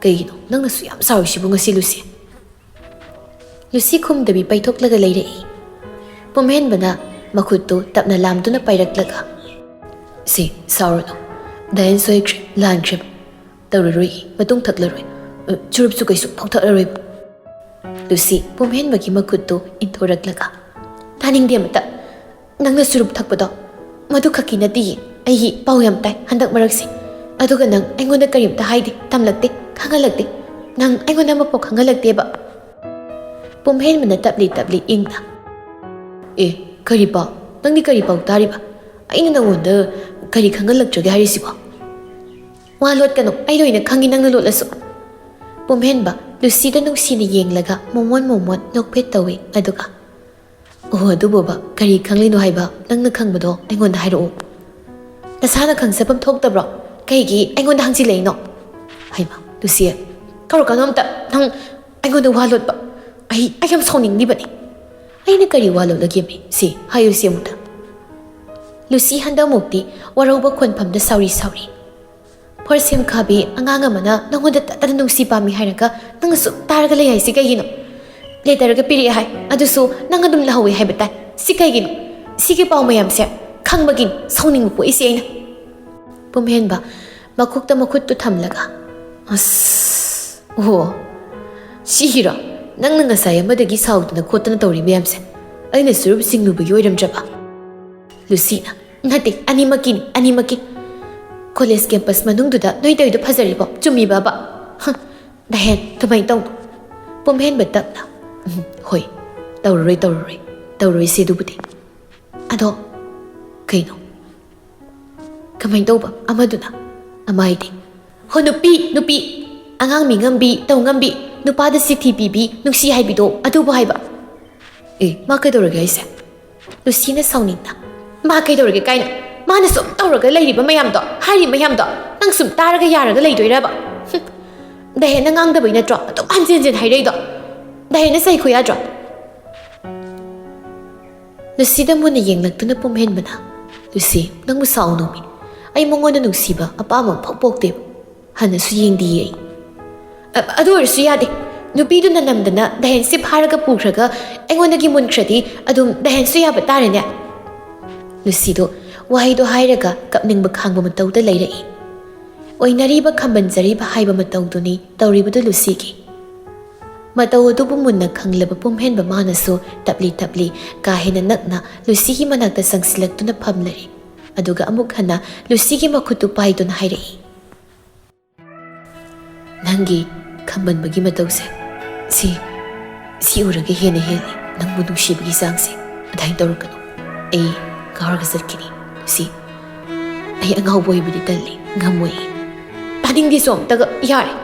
"ꯀꯩꯒꯤꯅꯣ ꯅꯪꯅꯁꯨ ꯌꯥꯝ ꯁꯥꯎꯔꯤꯁꯤꯕꯨ ꯉꯁꯤ, ꯂꯨꯁꯤ?" ꯂꯨꯁꯤ ꯈꯨꯝꯗꯕꯤ ꯄꯩꯊꯣꯛꯂꯒ ꯂꯩꯔꯛꯏ꯫ ꯄꯨꯝꯍꯦꯟꯕꯅ ꯃꯈꯨꯠꯇꯨ ꯇꯞꯅ ꯂꯥꯝꯗꯨꯅ ꯄꯥꯏꯔꯛꯂꯒ, "ꯁꯤ, ꯁꯥꯎꯔꯅꯨ꯫ ꯗꯥꯏꯟ ꯁꯣꯏꯈ꯭ꯔꯦ, ꯂꯥꯟꯈ꯭ꯔꯦ"꯫ ꯇꯧꯔꯔꯣꯏ, ꯃꯇꯨꯡ ꯊꯛꯂꯔꯣꯏ꯫ ꯑ, ꯆꯨꯔꯨꯞꯁꯨ ꯀꯩꯁꯨ ꯄꯥꯎꯊꯛꯂꯔꯣꯏꯕ꯫ ꯂꯨꯁꯤ ꯄꯨꯝꯍꯦꯟꯕꯒꯤ ꯃꯈꯨꯠꯇꯨ ꯏꯟꯊꯣꯔꯛꯂꯒ, "ꯇꯥꯅꯤꯡꯗꯦ ꯑꯃꯇ꯫ ꯅꯪꯅ ꯆꯨꯔꯨꯞ ꯊꯛꯄꯗꯣ ꯃꯗꯨ ꯈꯛꯀꯤ ꯅꯠꯇꯤꯌꯦ꯫ ꯑꯩꯒꯤ ꯄꯥꯎ ꯌꯥꯝ ꯇꯥꯏ ꯍꯟꯗꯛ ꯃꯔꯛꯁꯦ꯫ ꯑꯗꯨꯒ ꯅꯪ ꯑꯩꯉꯣꯟꯗ ꯀꯔꯤꯝꯇ ꯍꯥꯏꯗꯦ, ꯇꯝꯂꯛꯇꯦ, ꯈꯪꯍꯜꯂꯛꯇꯦ꯫ ꯅꯪ ꯑꯩꯉꯣꯟꯗ ꯑꯃꯐꯥꯎ ꯈꯪꯍꯜꯂꯛꯇꯦꯕ꯫" ꯄꯨꯝꯍꯦꯟꯕꯅ ꯇꯞꯂꯤ ꯇꯞꯂꯤ ꯏꯪꯅ, "ꯑꯦ, ꯀꯔꯤ ꯄꯥꯎ? ꯅꯪꯗꯤ ꯀꯔꯤ ꯄꯥꯎ ꯇꯥꯔꯤꯕ? ꯑꯩꯅ ꯅꯪꯉꯣꯟꯗ ꯀꯔꯤ ꯈꯪꯍꯜꯂꯛꯇ꯭ꯔꯒꯦ ꯍꯥꯏꯔꯤꯁꯤꯕꯣ?" "ꯋꯥ ꯂꯣꯠꯀꯅꯨ, ꯑꯩ ꯂꯣꯏꯅ ꯈꯪꯉꯤ ꯅꯪꯅ ꯂꯣꯠꯂꯁꯨ꯫" ꯄꯨꯝꯍꯦꯟꯕ ꯂꯨꯁꯤꯗ ꯅꯨꯡꯁꯤꯅ ꯌꯦꯡꯂꯒ ꯃꯣꯃꯣꯟ ꯃꯣꯃꯣꯟ ꯅꯣꯛꯐꯦꯠ ꯇꯧꯏ, ꯑꯗꯨꯒ, "ꯑꯣ, ꯑꯗꯨꯕꯣꯕ ꯀꯔꯤ ꯈꯪꯂꯤꯅꯣ ꯍꯥꯏꯕ? ꯅꯪꯅ ꯈꯪꯕꯗꯣ ꯑꯩꯉꯣꯟꯗ ꯍꯥꯏꯔꯛꯑꯣ꯫" "ꯅꯁꯥꯅ ꯈꯪꯖꯐꯝ ꯊꯣꯛꯇꯕ꯭ꯔꯣ? ꯀꯩꯒꯤ ꯑꯩꯉꯣꯟꯗ ꯍꯪꯖꯤꯜꯂꯛꯏꯅꯣ?" ꯍꯩꯃ, ꯂꯨꯁꯤ, ꯀꯧꯔꯛꯀꯅꯣ ꯑꯝꯇ꯫ ꯅꯪ ꯑꯩꯉꯣꯟꯗ ꯋꯥ ꯂꯣꯠꯄ꯫ ꯑꯩ, ꯑꯩ ꯌꯥꯝ ꯁꯥꯎꯅꯤꯡꯂꯤꯕꯅꯤ꯫ "ꯑꯩꯅ ꯀꯔꯤ ꯋꯥ ꯂꯣꯠꯂꯒꯦꯃꯤ? ꯁꯤ ꯍꯥꯏꯌꯨ ꯁꯤ ꯑꯃꯨꯛꯇ꯫" ꯂꯨꯁꯤ ꯍꯟꯗꯛꯃꯨꯛꯇꯤ ꯋꯥꯔꯧꯕ ꯈꯣꯟꯐꯝꯗ ꯁꯥꯎꯔꯤ ꯁꯥꯎꯔꯤ꯫ "ꯐꯣꯔꯁꯦꯝ ꯈꯥꯕꯤ ꯑꯉꯥꯡ ꯑꯃꯅ ꯅꯪꯉꯣꯟꯗ ꯇꯠꯇꯅ ꯅꯨꯡꯁꯤ ꯄꯥꯝꯃꯤ ꯍꯥꯏꯔꯒ ꯅꯪꯅ ꯁꯨꯝ ꯇꯥꯔꯒ ꯂꯩ ꯍꯥꯏꯁꯤ ꯀꯩꯒꯤꯅꯣ? ꯂꯦꯇꯔꯒ ꯄꯤꯔꯛꯑꯦ ꯍꯥꯏ, ꯑꯗꯨꯁꯨ ꯅꯪ ꯑꯗꯨꯝ ꯂꯧꯍꯧꯋꯦ ꯍꯥꯏꯕ ꯇꯥꯏ꯫ ꯁꯤ ꯀꯩꯒꯤꯅꯣ? ꯁꯤꯒꯤ ꯄꯥꯎ ꯃꯌꯥꯝꯁꯦ ꯈꯪꯕꯒꯤꯅꯤ ꯁꯥꯎꯅꯤꯡꯕ ꯄꯣꯛꯏꯁꯦ ꯑꯩꯅ꯫" ꯄꯨꯝꯍꯦꯟꯕ ꯃꯈꯨꯠꯇ ꯃꯈꯨꯠꯇꯨ ꯊꯝꯂꯒ, "ꯑꯁ, ꯑꯣ, ꯁꯤꯒꯤꯔꯣ? ꯅꯪꯅ ꯉꯁꯥꯏ ꯑꯃꯗꯒꯤ ꯁꯥꯎꯗꯅ ꯈꯣꯠꯇꯅ ꯇꯧꯔꯤ ꯃꯌꯥꯝꯁꯦ ꯑꯩꯅ ꯆꯨꯔꯨꯞ ꯆꯤꯡꯂꯨꯕꯒꯤ ꯑꯣꯏꯔꯝꯗ꯭ꯔꯕ?" ꯂꯨꯁꯤꯅ, "ꯅꯠꯇꯦ, ꯑꯅꯤꯃꯛꯀꯤꯅꯤ, ꯑꯅꯤꯃꯛꯀꯤ꯫ ꯀꯣꯂꯦꯖ ꯀꯦꯝꯄꯁ ꯃꯅꯨꯡꯗꯨꯗ ꯅꯣꯏ ꯇꯧꯔꯤꯗꯣ ꯐꯖꯔꯤꯕꯣ? ꯆꯨꯝꯃꯤꯕꯕ? ꯍ, ꯗꯍꯦꯟ, ꯑꯗꯨꯃꯥꯏꯅ ꯇꯧꯅꯨ꯫" ꯄꯨꯝꯍꯦꯟꯕ ꯇꯞꯅ, "ꯎꯝ, ꯍꯣꯏ, ꯇꯧꯔꯔꯣꯏ, ꯇꯧꯔꯔꯣꯏ, ꯇꯧꯔꯔꯣꯏꯁꯦ ꯑꯗꯨꯕꯨꯗꯤ꯫ ꯑꯗꯣ, ꯀꯩꯅꯣ? ꯀꯃꯥꯏꯅ ꯇꯧꯕ? ꯑꯃꯗꯨꯅ?" "ꯑꯃ ꯍꯥꯏꯗꯤ?" "ꯍꯣ, ꯅꯨꯄꯤ, ꯅꯨꯄꯤ꯫ ꯑꯉꯥꯡ ꯃꯤ ꯉꯝꯕꯤ, ꯇꯧ ꯉꯝꯕꯤ, ꯅꯨꯄꯥꯗ ꯆꯤꯊꯤ ꯄꯤꯕꯤ, ꯅꯨꯡꯁꯤ ꯍꯥꯏꯕꯤꯗꯣ, ꯑꯗꯨꯕꯨ ꯍꯥꯏꯕ꯫" "ꯑꯦ, ꯃꯥ ꯀꯩꯗꯧꯔꯒꯦ ꯍꯥꯏꯁꯦ?" ꯂꯨꯁꯤꯅ ꯁꯥꯎꯅꯤꯡꯅ, "ꯃꯥ ꯀꯩꯗꯧꯔꯒꯦ ꯀꯥꯏꯅ? ꯃꯥꯅ ꯁꯨꯝ ꯇꯧꯔꯒ ꯂꯩꯔꯤꯕ ꯃꯌꯥꯝꯗꯣ, ꯍꯥꯏꯔꯤ ꯃꯌꯥꯝꯗꯣ, ꯅꯪ ꯁꯨꯝ ꯇꯥꯔꯒ ꯌꯥꯔꯒ ꯂꯩꯗꯣꯏꯔꯕ? ꯍꯨꯝ, ꯗꯍꯦꯟꯅ ꯉꯥꯡꯗꯕꯩ ꯅꯠꯇ꯭ꯔꯣ ꯑꯗꯨꯝ ꯍꯟꯖꯤꯟ ꯍꯟꯖꯤꯟ ꯍꯥꯏꯔꯛꯏꯗꯣ? ꯗꯍꯦꯟꯅ ꯆꯩꯈꯣ ꯌꯥꯗ꯭ꯔꯣ?" ꯂꯨꯁꯤꯗ ꯃꯨꯟꯅ ꯌꯦꯡꯂꯛꯇꯨꯅ ꯄꯨꯝꯍꯦꯟꯕꯅ, "ꯂꯨꯁꯤ, ꯅꯪꯕꯨ ꯁꯥꯎꯅꯣꯃꯤ꯫ ꯑꯩ ꯃꯉꯣꯟꯗ ꯅꯨꯡꯁꯤꯕ ꯑꯄꯥꯝꯕ ꯑꯃꯐꯥꯎ ꯄꯣꯛꯇꯦꯕ꯫ ꯍꯟꯅꯁꯨ ꯌꯦꯡꯗꯤꯌꯦ ꯑꯩ꯫ ꯑ-, ꯑꯗꯨ ꯑꯣꯏꯔꯁꯨ ꯌꯥꯗꯦ꯫ ꯅꯨꯄꯤꯗꯨꯅ ꯅꯝꯗꯅ ꯗꯍꯦꯟꯁꯤ ꯐꯥꯔꯒ ꯄꯨꯈ꯭ꯔꯒ ꯑꯩꯉꯣꯟꯗꯒꯤ ꯃꯨꯟꯈ꯭ꯔꯗꯤ ꯑꯗꯨꯝ ꯗꯍꯦꯟꯁꯨ ꯌꯥꯕ ꯇꯥꯔꯦꯅꯦ꯫" ꯂꯨꯁꯤꯗꯣ ꯋꯥꯍꯩꯗꯣ ꯍꯥꯏꯔꯒ ꯀꯞꯅꯤꯡꯕ ꯈꯥꯡꯕ ꯃꯇꯧꯗ ꯂꯩꯔꯛꯏ꯫ ꯑꯣꯏꯅꯔꯤꯕ ꯈꯝꯕꯟꯖꯔꯤꯕ ꯍꯥꯏꯕ ꯃꯇꯧꯗꯨꯅꯤ ꯇꯧꯔꯤꯕꯗꯨ ꯂꯨꯁꯤꯒꯤ꯫ ꯃꯇꯧ ꯑꯗꯨꯕꯨ ꯃꯨꯟꯅ ꯈꯪꯂꯕ ꯄꯨꯝꯍꯦꯟꯕ ꯃꯥꯅꯁꯨ ꯇꯞꯂꯤ ꯇꯞꯂꯤ ꯀꯥ ꯍꯦꯟꯅ ꯅꯛꯅ ꯂꯨꯁꯤꯒꯤ ꯃꯅꯥꯛꯇ ꯆꯪꯁꯤꯜꯂꯛꯇꯨꯅ ꯐꯝꯂꯔꯦ꯫ ꯑꯗꯨꯒ ꯑꯃꯨꯛ ꯍꯟꯅ ꯂꯨꯁꯤꯒꯤ ꯃꯈꯨꯠꯇꯨ ꯄꯥꯏꯗꯨꯅ ꯍꯥꯏꯔꯛꯏ, "ꯅꯪꯒꯤ ꯈꯝꯕꯟꯕꯒꯤ ꯃꯇꯧꯁꯦ, ꯁꯤ, ꯁꯤ ꯎꯔꯒ ꯍꯦꯟꯅ ꯍꯦꯜꯂꯤ ꯅꯪꯕꯨ ꯅꯨꯡꯁꯤꯕꯒꯤ ꯆꯥꯡꯁꯦ꯫ ꯑꯗꯨꯃꯥꯏꯅ ꯇꯧꯔꯛꯀꯅꯨ꯫ ꯑꯩ ꯉꯥꯎꯔꯒ ꯆꯠꯈꯤꯅꯤ, ꯂꯨꯁꯤ꯫ ꯑꯩ ꯑꯉꯥꯎꯕ ꯑꯣꯏꯕꯗꯤ ꯇꯜꯂꯤ, ꯉꯝꯃꯣꯏ ꯑꯩ꯫ ꯇꯥꯅꯤꯡꯗꯦ ꯁꯣꯝꯇꯒ, ꯌꯥꯔꯦ!"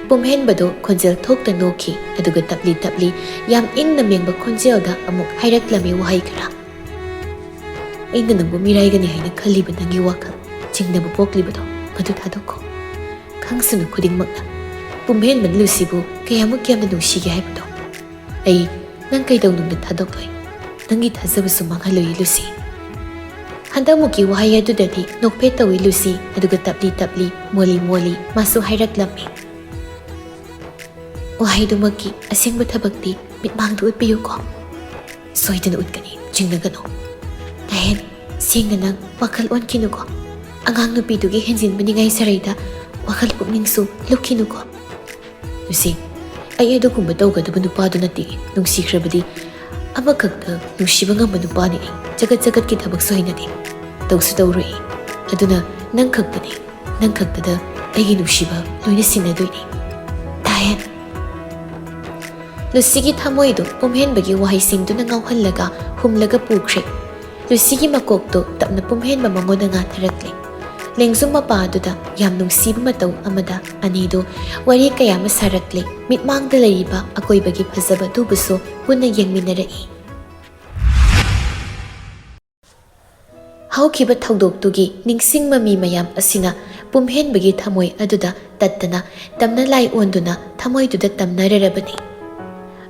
ꯄꯨꯝꯍꯦꯟꯕꯗꯣ ꯈꯣꯟꯖꯦꯜ ꯊꯣꯛꯇ ꯅꯣꯛꯈꯤ, ꯑꯗꯨꯒ ꯇꯞꯂꯤ ꯇꯞꯂꯤ ꯌꯥꯝ ꯏꯪꯅ ꯃꯦꯡꯕ ꯈꯣꯟꯖꯦꯜꯗ ꯑꯃꯨꯛ ꯍꯥꯏꯔꯛꯂꯝꯃꯤ ꯋꯥꯍꯩ ꯈꯔ꯫ "ꯑꯩꯅ ꯅꯪꯕꯨ ꯃꯤꯔꯥꯏꯒꯅꯤ ꯍꯥꯏꯅ ꯈꯜꯂꯤꯕ ꯅꯪꯒꯤ ꯋꯥꯈꯜ, ꯆꯤꯡꯅꯕ ꯄꯣꯛꯂꯤꯕꯗꯣ, ꯃꯗꯨ ꯊꯥꯗꯣꯛꯈꯣ꯫ ꯈꯪꯁꯅꯨ ꯈꯨꯗꯤꯡꯃꯛꯅ ꯄꯨꯝꯍꯦꯟꯕꯅ ꯂꯨꯁꯤꯕꯨ ꯀꯌꯥꯃꯨꯛ ꯌꯥꯝꯅ ꯅꯨꯡꯁꯤꯒꯦ ꯍꯥꯏꯕꯗꯣ꯫ ꯑꯩ ꯅꯪ ꯀꯩꯗꯧꯅꯨꯡꯗ ꯊꯥꯗꯣꯛꯂꯣꯏ꯫ ꯅꯪꯒꯤ ꯊꯥꯖꯕꯁꯨ ꯃꯥꯡꯍꯜꯂꯣꯏ, ꯂꯨꯁꯤ꯫" ꯍꯟꯗꯛꯃꯨꯛꯀꯤ ꯋꯥꯍꯩ ꯑꯗꯨꯗꯗꯤ ꯅꯣꯛꯐꯦꯠ ꯇꯧꯏ ꯂꯨꯁꯤ, ꯑꯗꯨꯒ ꯇꯞꯂꯤ ꯇꯞꯂꯤ, ꯃꯣꯜꯂꯤ ꯃꯣꯜꯂꯤ ꯃꯥꯁꯨ ꯍꯥꯏꯔꯛꯂꯝꯃꯤ, "ꯋꯥꯍꯩꯗꯨꯃꯛꯀꯤ ꯑꯁꯦꯡꯕ ꯊꯕꯛꯇꯤ ꯃꯤꯠꯃꯥꯡꯗ ꯎꯠꯄꯤꯌꯨꯀꯣ꯫" "ꯁꯣꯏꯗꯅ ꯎꯠꯀꯅꯤ, ꯆꯤꯡꯅꯒꯅꯨ꯫ ꯅꯍꯦꯟ, ꯁꯦꯡꯅ ꯅꯪ ꯋꯥꯈꯜ ꯑꯣꯟꯈꯤꯅꯨꯀꯣ꯫ ꯑꯉꯥꯡ ꯅꯨꯄꯤꯗꯨꯒꯤ ꯍꯦꯟꯖꯤꯟꯕ ꯅꯤꯡꯉꯥꯏ ꯁꯔꯩꯗ ꯋꯥꯈꯜ ꯄꯨꯛꯅꯤꯡꯁꯨ ꯂꯨꯞꯈꯤꯅꯨꯀꯣ꯫" "ꯂꯨꯁꯤ, ꯑꯩ ꯑꯗꯨꯒꯨꯝꯕ ꯇꯧꯒꯗꯕ ꯅꯨꯄꯥꯗꯨ ꯅꯠꯇꯦ꯫ ꯅꯨꯡꯁꯤꯈ꯭ꯔꯕꯗꯤ ꯑꯃꯈꯛꯇ ꯅꯨꯡꯁꯤꯕ ꯉꯝꯕ ꯅꯨꯄꯥꯅꯤ ꯑꯩ꯫ ꯆꯒꯠ ꯆꯒꯠꯀꯤ ꯊꯕꯛꯁꯨ ꯍꯩꯅꯗꯦ꯫ ꯇꯧꯁꯨ ꯇꯧꯔꯣꯏ꯫ ꯑꯗꯨꯅ ꯅꯪ ꯈꯛꯇꯅꯤ, ꯅꯪ ꯈꯛꯇꯗ ꯑꯩꯒꯤ ꯅꯨꯡꯁꯤꯕ ꯂꯣꯏꯅ ꯁꯤꯟꯅꯗꯣꯏꯅꯤ꯫ ꯇꯥꯍꯦꯟ!" ꯂꯨꯁꯤꯒꯤ ꯊꯃꯣꯏꯗꯨ ꯄꯨꯝꯍꯦꯟꯕꯒꯤ ꯋꯥꯍꯩꯁꯤꯡꯗꯨꯅ ꯉꯥꯎꯍꯜꯂꯒ ꯍꯨꯝꯂꯒ ꯄꯨꯈ꯭ꯔꯦ꯫ ꯂꯨꯁꯤꯒꯤ ꯃꯀꯣꯛꯇꯨ ꯇꯞꯅ ꯄꯨꯝꯍꯦꯟꯕ ꯃꯉꯣꯟꯗ ꯉꯥꯊꯔꯛꯂꯦ꯫ ꯂꯦꯡꯖꯨꯝ ꯃꯄꯥ ꯑꯗꯨꯗ ꯌꯥꯝ ꯅꯨꯡꯁꯤꯕ ꯃꯇꯧ ꯑꯃꯗ ꯑꯅꯤꯗꯨ ꯋꯥꯔꯤ ꯀꯌꯥ ꯑꯃ ꯁꯥꯔꯛꯂꯦ꯫ ꯃꯤꯠꯃꯥꯡꯗ ꯂꯩꯔꯤꯕ ꯑꯀꯣꯏꯕꯒꯤ ꯐꯖꯕ ꯑꯗꯨꯕꯨꯁꯨ ꯄꯨꯟꯅ ꯌꯦꯡꯃꯤꯟꯅꯔꯛꯏ꯫ ꯍꯧꯈꯤꯕ ꯊꯧꯗꯣꯛꯇꯨꯒꯤ ꯅꯤꯡꯁꯤꯡ ꯃꯃꯤ ꯃꯌꯥꯝ ꯑꯁꯤꯅ ꯄꯨꯝꯍꯦꯟꯕꯒꯤ ꯊꯃꯣꯏ ꯑꯗꯨꯗ ꯇꯠꯇꯅ ꯇꯝꯅ ꯂꯥꯏ ꯑꯣꯟꯗꯨꯅ ꯊꯃꯣꯏꯗꯨꯗ ꯇꯝꯅꯔꯔꯕꯅꯤ꯫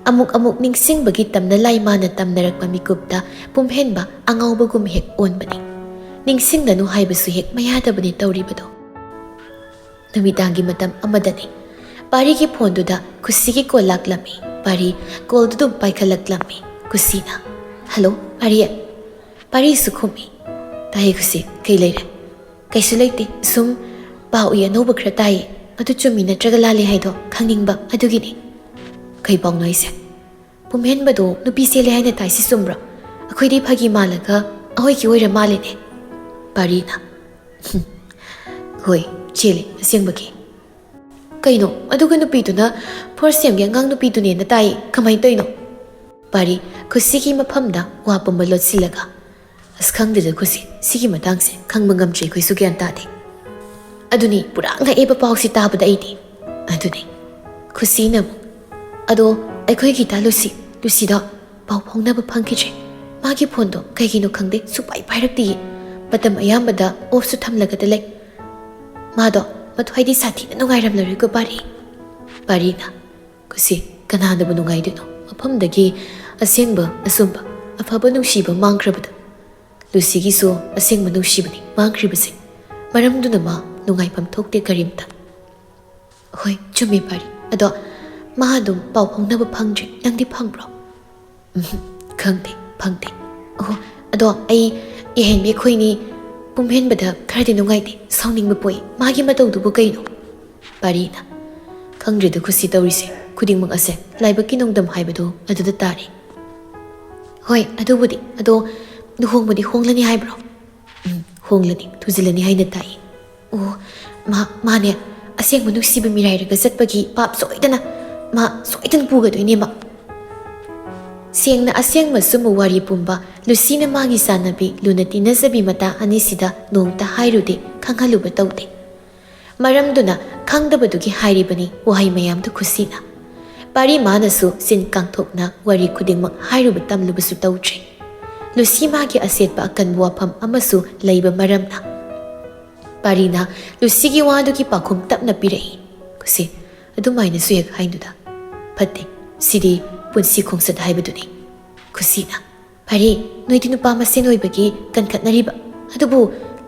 ꯑꯃꯨꯛ ꯑꯃꯨꯛ ꯅꯤꯡꯁꯤꯡꯕꯒꯤ ꯇꯝꯅ ꯂꯥꯏ ꯃꯥꯅ ꯇꯝꯅꯔꯛꯄ ꯃꯤꯀꯨꯞꯇ ꯄꯨꯝꯍꯦꯟꯕ ꯑꯉꯥꯎꯕꯒꯨꯝ ꯍꯦꯛ ꯑꯣꯟꯕꯅꯤ꯫ ꯅꯤꯡꯁꯤꯡꯒꯅꯨ ꯍꯥꯏꯕꯁꯨ ꯍꯦꯛ ꯃꯌꯥꯗꯕꯅꯤ ꯇꯧꯔꯤꯕꯗꯣ꯫ ꯅꯨꯃꯤꯗꯥꯡꯒꯤ ꯃꯇꯝ ꯑꯃꯗꯅꯤ꯫ ꯄꯥꯔꯤꯒꯤ ꯐꯣꯟꯗꯨꯗ ꯈꯨꯁꯤꯒꯤ ꯀꯣꯜ ꯂꯥꯛꯂꯝꯃꯤ꯫ ꯄꯥꯔꯤ ꯀꯣꯜꯗꯨ ꯑꯗꯨꯝ ꯄꯥꯏꯈꯠꯂꯛꯂꯝꯃꯤ꯫ ꯈꯨꯁꯤꯅ, "ꯍꯜꯂꯣ, ꯄꯥꯔꯤ?" ꯄꯥꯔꯤꯁꯨ ꯈꯨꯝꯃꯤ꯫ "ꯇꯥꯏꯌꯦ ꯈꯨꯁꯤ, ꯀꯩ ꯂꯩꯔꯦ?" "ꯀꯩꯁꯨ ꯂꯩꯇꯦ, ꯁꯨꯝ ꯄꯥꯎ ꯏ ꯑꯅꯧꯕ ꯈꯔ ꯇꯥꯏꯌꯦ꯫ ꯑꯗꯨ ꯆꯨꯝꯃꯤ ꯅꯠꯇ꯭ꯔꯒ ꯂꯥꯜꯂꯤ ꯍꯥꯏꯗꯣ ꯈꯪꯅꯤꯡꯕ ꯑꯗꯨꯒꯤꯅꯤ꯫ ꯀꯩ ꯄꯥꯎꯅꯣ ꯍꯥꯏꯁꯦ? ꯄꯨꯝꯍꯦꯟꯕꯗꯣ ꯅꯨꯄꯤ ꯆꯦꯜꯂꯦ ꯍꯥꯏꯅ ꯇꯥꯏꯁꯤ ꯆꯨꯝꯕ꯭ꯔꯣ? ꯑꯩꯈꯣꯏꯗꯤ ꯐꯥꯒꯤ ꯃꯥꯜꯂꯒ ꯑꯩꯈꯣꯏꯒꯤ ꯑꯣꯏꯔ ꯃꯥꯜꯂꯦꯅꯦ꯫ ꯄꯥꯔꯤꯅ, "ꯍꯨꯝ, ꯍꯣꯏ, ꯆꯦꯜꯂꯦ ꯑꯁꯦꯡꯕꯒꯤ꯫ ꯀꯩꯅꯣ, ꯑꯗꯨꯒ ꯅꯨꯄꯤꯗꯨꯅ ꯐꯣꯔ ꯁꯦꯝꯒꯤ ꯑꯉꯥꯡ ꯅꯨꯄꯤꯗꯨꯅꯦꯅ ꯇꯥꯏ꯫ ꯀꯃꯥꯏꯅ ꯇꯧꯔꯤꯅꯣ?" ꯄꯥꯔꯤ ꯈꯨꯁꯤꯒꯤ ꯃꯐꯝꯗ ꯋꯥ ꯄꯨꯝꯕ ꯂꯣꯠꯁꯤꯜꯂꯒ, "ꯑꯁ, ꯈꯪꯗꯦꯗ ꯈꯨꯁꯤ, ꯁꯤꯒꯤ ꯃꯇꯥꯡꯁꯦ ꯈꯪꯕ ꯉꯝꯗ꯭ꯔꯦ, ꯑꯩꯈꯣꯏꯁꯨ ꯒ꯭ꯌꯥꯟ ꯇꯥꯗꯦ꯫ ꯑꯗꯨꯅꯤ, ꯄꯨꯔꯥ ꯉꯛꯑꯦꯕ ꯄꯥꯎꯁꯤ ꯇꯥꯕꯗ ꯑꯩꯗꯤ꯫" ꯑꯗꯨꯅꯤ꯫ ꯈꯨꯁꯤꯅ ꯑꯃꯨꯛ, "ꯑꯗꯣ ꯑꯩꯈꯣꯏꯒꯤ ꯗꯥ ꯂꯨꯁꯤ, ꯂꯨꯁꯤꯗꯣ ꯄꯥꯎ ꯐꯥꯎꯅꯕ ꯐꯪꯈꯤꯗ꯭ꯔꯦ꯫ ꯃꯥꯒꯤ ꯐꯣꯟꯗꯣ ꯀꯩꯒꯤꯅꯣ ꯈꯪꯗꯦ, ꯁꯨꯄꯥꯏ ꯄꯥꯏꯔꯛꯇꯦꯌꯦ꯫ ꯃꯇꯝ ꯑꯌꯥꯝꯕꯗ ꯑꯣꯐꯁꯨ ꯊꯝꯂꯒꯗ ꯂꯩ꯫ ꯃꯥꯗꯣ ꯃꯊ꯭ꯋꯥꯏꯗꯤ ꯁꯥꯊꯤꯅ ꯅꯨꯡꯉꯥꯏꯔꯝꯂꯔꯣꯏꯀꯣ ꯄꯥꯔꯤ꯫" ꯄꯥꯔꯤꯅ, "ꯈꯨꯁꯤ, ꯀꯅꯥꯅꯕꯨ ꯅꯨꯡꯉꯥꯏꯗꯣꯏꯅꯣ? ꯃꯐꯝꯗꯒꯤ ꯑꯁꯦꯡꯕ, ꯑꯆꯨꯝꯕ, ꯑꯐꯕ ꯅꯨꯡꯁꯤꯕ ꯃꯥꯡꯈ꯭ꯔꯕꯗ꯫ ꯂꯨꯁꯤꯒꯤꯁꯨ ꯑꯁꯦꯡꯕ ꯅꯨꯡꯁꯤꯕꯅꯤ ꯃꯥꯡꯈ꯭ꯔꯤꯕꯁꯦ꯫ ꯃꯔꯝꯗꯨꯅ ꯃꯥ ꯅꯨꯡꯉꯥꯏꯐꯝ ꯊꯣꯛꯇꯦ ꯀꯔꯤꯝꯇ꯫" "ꯍꯣꯏ, ꯆꯨꯝꯃꯤ ꯄꯥꯔꯤ꯫ ꯑꯗꯣ ꯃꯥ ꯑꯗꯨꯝ ꯄꯥꯎ ꯐꯥꯎꯅꯕ ꯐꯪꯗ꯭ꯔꯤ꯫ ꯅꯪꯗꯤ ꯐꯪꯕ꯭ꯔꯣ?" "ꯎꯝ, ꯈꯪꯗꯦ, ꯐꯪꯗꯦ꯫ ꯑꯣ, ꯑꯗꯣ ꯑꯩ ꯏꯍꯦꯟꯕꯤ ꯑꯩꯈꯣꯏꯅꯤ ꯄꯨꯝꯍꯦꯟꯕꯗ ꯈꯔꯗꯤ ꯅꯨꯡꯉꯥꯏꯇꯦ, ꯁꯥꯎꯅꯤꯡꯕ ꯄꯣꯛꯏ꯫ ꯃꯥꯒꯤ ꯃꯇꯧꯗꯨꯕꯨ ꯀꯩꯅꯣ?" ꯄꯥꯔꯤꯅ, "ꯈꯪꯗ꯭ꯔꯦꯗ ꯈꯨꯁꯤ, ꯇꯧꯔꯤꯁꯦ ꯈꯨꯗꯤꯡꯃꯛ ꯑꯁꯦ ꯂꯥꯏꯕꯛꯀꯤ ꯅꯣꯡꯗꯝ ꯍꯥꯏꯕꯗꯨ ꯑꯗꯨꯗ ꯇꯥꯔꯦ꯫" "ꯍꯣꯏ, ꯑꯗꯨꯕꯨꯗꯤ꯫ ꯑꯗꯣ ꯂꯨꯍꯣꯡꯕꯗꯤ ꯍꯣꯡꯂꯅꯤ ꯍꯥꯏꯕ꯭ꯔꯣ?" "ꯎꯝ, ꯍꯣꯡꯂꯅꯤ, ꯊꯨꯖꯤꯜꯂꯅꯤ ꯍꯥꯏꯅ ꯇꯥꯏ꯫" "ꯑꯣ, ꯃꯥ, ꯃꯥꯅꯦ, ꯑꯁꯦꯡꯕ ꯅꯨꯡꯁꯤꯕ ꯃꯤꯔꯥꯏꯔꯒ ꯆꯠꯄꯒꯤ ꯄꯥꯞ ꯁꯣꯏꯗꯅ, ꯃꯥ ꯁꯣꯏꯗꯅ ꯄꯨꯒꯗꯣꯏꯅꯦ ꯃꯥ꯫" ꯁꯦꯡꯅ ꯑꯁꯦꯡꯕ ꯑꯆꯨꯝꯕ ꯋꯥꯔꯤ ꯄꯨꯝꯕ ꯂꯨꯁꯤꯅ ꯃꯥꯒꯤ ꯆꯥꯟꯅꯕꯤ ꯂꯨꯅ ꯇꯤꯟꯅꯖꯕꯤ ꯃꯇꯥ ꯑꯅꯤꯁꯤꯗ ꯅꯣꯡꯇ ꯍꯥꯏꯔꯨꯗꯦ, ꯈꯪꯍꯜꯂꯨꯕ ꯇꯧꯗꯦ꯫ ꯃꯔꯝꯗꯨꯅ ꯈꯪꯗꯕꯗꯨꯒꯤ ꯍꯥꯏꯔꯤꯕꯅꯤ ꯋꯥꯍꯩ ꯃꯌꯥꯝꯗꯨ ꯈꯨꯁꯤꯅ꯫ ꯄꯥꯔꯤ ꯃꯥꯅꯁꯨ ꯆꯤꯟ ꯀꯥꯡꯊꯣꯛꯅ ꯋꯥꯔꯤ ꯈꯨꯗꯤꯡꯃꯛ ꯍꯥꯏꯔꯨꯕ ꯇꯝꯂꯨꯕꯁꯨ ꯇꯧꯗ꯭ꯔꯦ꯫ ꯂꯨꯁꯤ ꯃꯥꯒꯤ ꯑꯆꯦꯠꯄ ꯑꯀꯟꯕ ꯋꯥꯐꯝ ꯑꯃꯁꯨ ꯂꯩꯕ ꯃꯔꯝꯅ꯫ ꯄꯥꯔꯤꯅ ꯂꯨꯁꯤꯒꯤ ꯋꯥꯗꯨꯒꯤ ꯄꯥꯎꯈꯨꯝ ꯇꯞꯅ ꯄꯤꯔꯛꯏ꯫ "ꯈꯨꯁꯤ, ꯑꯗꯨꯃꯥꯏꯅꯁꯨ ꯍꯦꯛ ꯍꯥꯏꯅꯨꯗ꯫ ꯐꯠꯇꯦ꯫ ꯁꯤꯗꯤ ꯄꯨꯟꯁꯤ ꯈꯣꯡꯆꯠ ꯍꯥꯏꯕꯗꯨꯅꯤ꯫" ꯈꯨꯁꯤꯅ, "ꯄꯥꯔꯤ, ꯅꯣꯏꯗꯤ ꯅꯨꯄꯥ ꯃꯁꯦꯟ ꯑꯣꯏꯕꯒꯤ ꯀꯟꯈꯠꯅꯔꯤꯕ꯫ ꯑꯗꯨꯕꯨ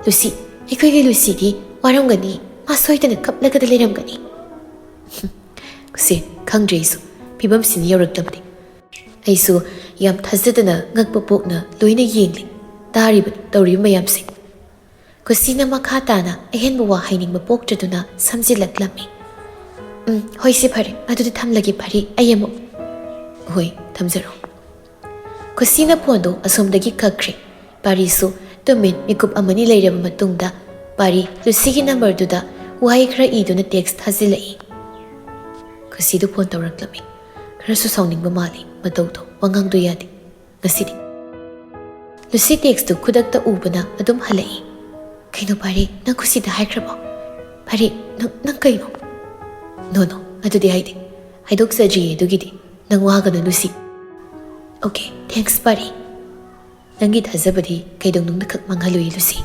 ꯂꯨꯁꯤ, ꯑꯩꯈꯣꯏꯒꯤ ꯂꯨꯁꯤꯗꯤ ꯋꯥꯔꯝꯒꯅꯤ꯫ ꯃꯥ ꯁꯣꯏꯗꯅ ꯀꯞꯂꯒꯗ ꯂꯩꯔꯝꯒꯅꯤ꯫" "ꯈꯨꯁꯤ, ꯈꯪꯗ꯭ꯔꯦ ꯑꯩꯁꯨ꯫ ꯐꯤꯕꯝꯁꯤꯅ ꯌꯧꯔꯛꯂꯕꯗꯤ꯫ ꯑꯩꯁꯨ ꯌꯥꯝ ꯊꯥꯖꯗꯅ ꯉꯛꯄ ꯄꯣꯛꯅ ꯂꯣꯏꯅ ꯌꯦꯡꯂꯤ, ꯇꯥꯔꯤꯕꯅꯤ ꯇꯧꯔꯤꯕ ꯃꯌꯥꯝꯁꯦ꯫" ꯈꯨꯁꯤꯅ ꯃꯈꯥ ꯇꯥꯅ ꯑꯍꯦꯟꯕ ꯋꯥ ꯍꯥꯏꯅꯤꯡꯕ ꯄꯣꯛꯇ꯭ꯔꯗꯨꯅ ꯁꯝꯖꯤꯜꯂꯛꯂꯝꯃꯤ꯫ "ꯎꯝ, ꯍꯣꯏ, ꯁꯤ ꯐꯔꯦ꯫ ꯑꯗꯨꯗꯤ ꯊꯝꯂꯒꯦ, ꯄꯥꯔꯤ꯫ ꯑꯩ ꯑꯃꯨꯛ" "ꯍꯣꯏ, ꯊꯝꯖꯔꯣ꯫" ꯈꯨꯁꯤꯅ ꯐꯣꯟꯗꯨ ꯑꯁꯣꯝꯗꯒꯤ ꯀꯛꯈ꯭ꯔꯦ꯫ ꯄꯥꯔꯤꯁꯨ ꯇꯨꯃꯤꯟ ꯃꯤꯀꯨꯞ ꯑꯃꯅꯤ ꯂꯩꯔꯕ ꯃꯇꯨꯡꯗ ꯄꯥꯔꯤ ꯂꯨꯁꯤꯒꯤ ꯅꯝꯕꯔꯗꯨꯗ ꯋꯥꯍꯩ ꯈꯔ ꯏꯗꯨꯅ ꯇꯦꯛꯁ ꯊꯥꯖꯤꯜꯂꯛꯏ꯫ ꯈꯨꯁꯤꯗꯨ ꯐꯣꯟ ꯇꯧꯔꯛꯂꯝꯃꯤ꯫ ꯈꯔꯁꯨ ꯁꯥꯎꯅꯤꯡꯕ ꯃꯥꯜꯂꯤ ꯃꯇꯧꯗꯣ, ꯋꯥꯉꯥꯡꯗꯣ ꯌꯥꯗꯦ ꯉꯁꯤꯗꯤ꯫ ꯂꯨꯁꯤ ꯇꯦꯛꯁꯇꯨ ꯈꯨꯗꯛꯇ ꯎꯕꯅ ꯑꯗꯨꯝ ꯍꯜꯂꯛꯏ꯫ "ꯀꯩꯅꯣ ꯄꯥꯔꯤ, ꯅꯪ ꯈꯨꯁꯤꯗ ꯍꯥꯏꯈ꯭ꯔꯕꯣ? ꯄꯥꯔꯤ, ꯅꯪ, ꯅꯪ ꯀꯩꯅꯣ?" "ꯅꯣ, ꯅꯣ, ꯑꯗꯨꯗꯤ ꯍꯥꯏꯗꯦ꯫ ꯍꯥꯏꯗꯣꯛꯆꯗ꯭ꯔꯤꯌꯦ ꯑꯗꯨꯒꯤꯗꯤ꯫ ꯅꯪ ꯋꯥꯒꯅꯨ ꯂꯨꯁꯤ꯫" "ꯑꯣꯀꯦ, ꯊꯦꯡꯛꯁ ꯄꯥꯔꯤ꯫ ꯅꯪꯒꯤ ꯊꯥꯖꯕꯗꯤ ꯀꯩꯗꯧꯅꯨꯡꯗꯈꯛ ꯃꯥꯡꯍꯜꯂꯨꯏ ꯂꯨꯁꯤ꯫"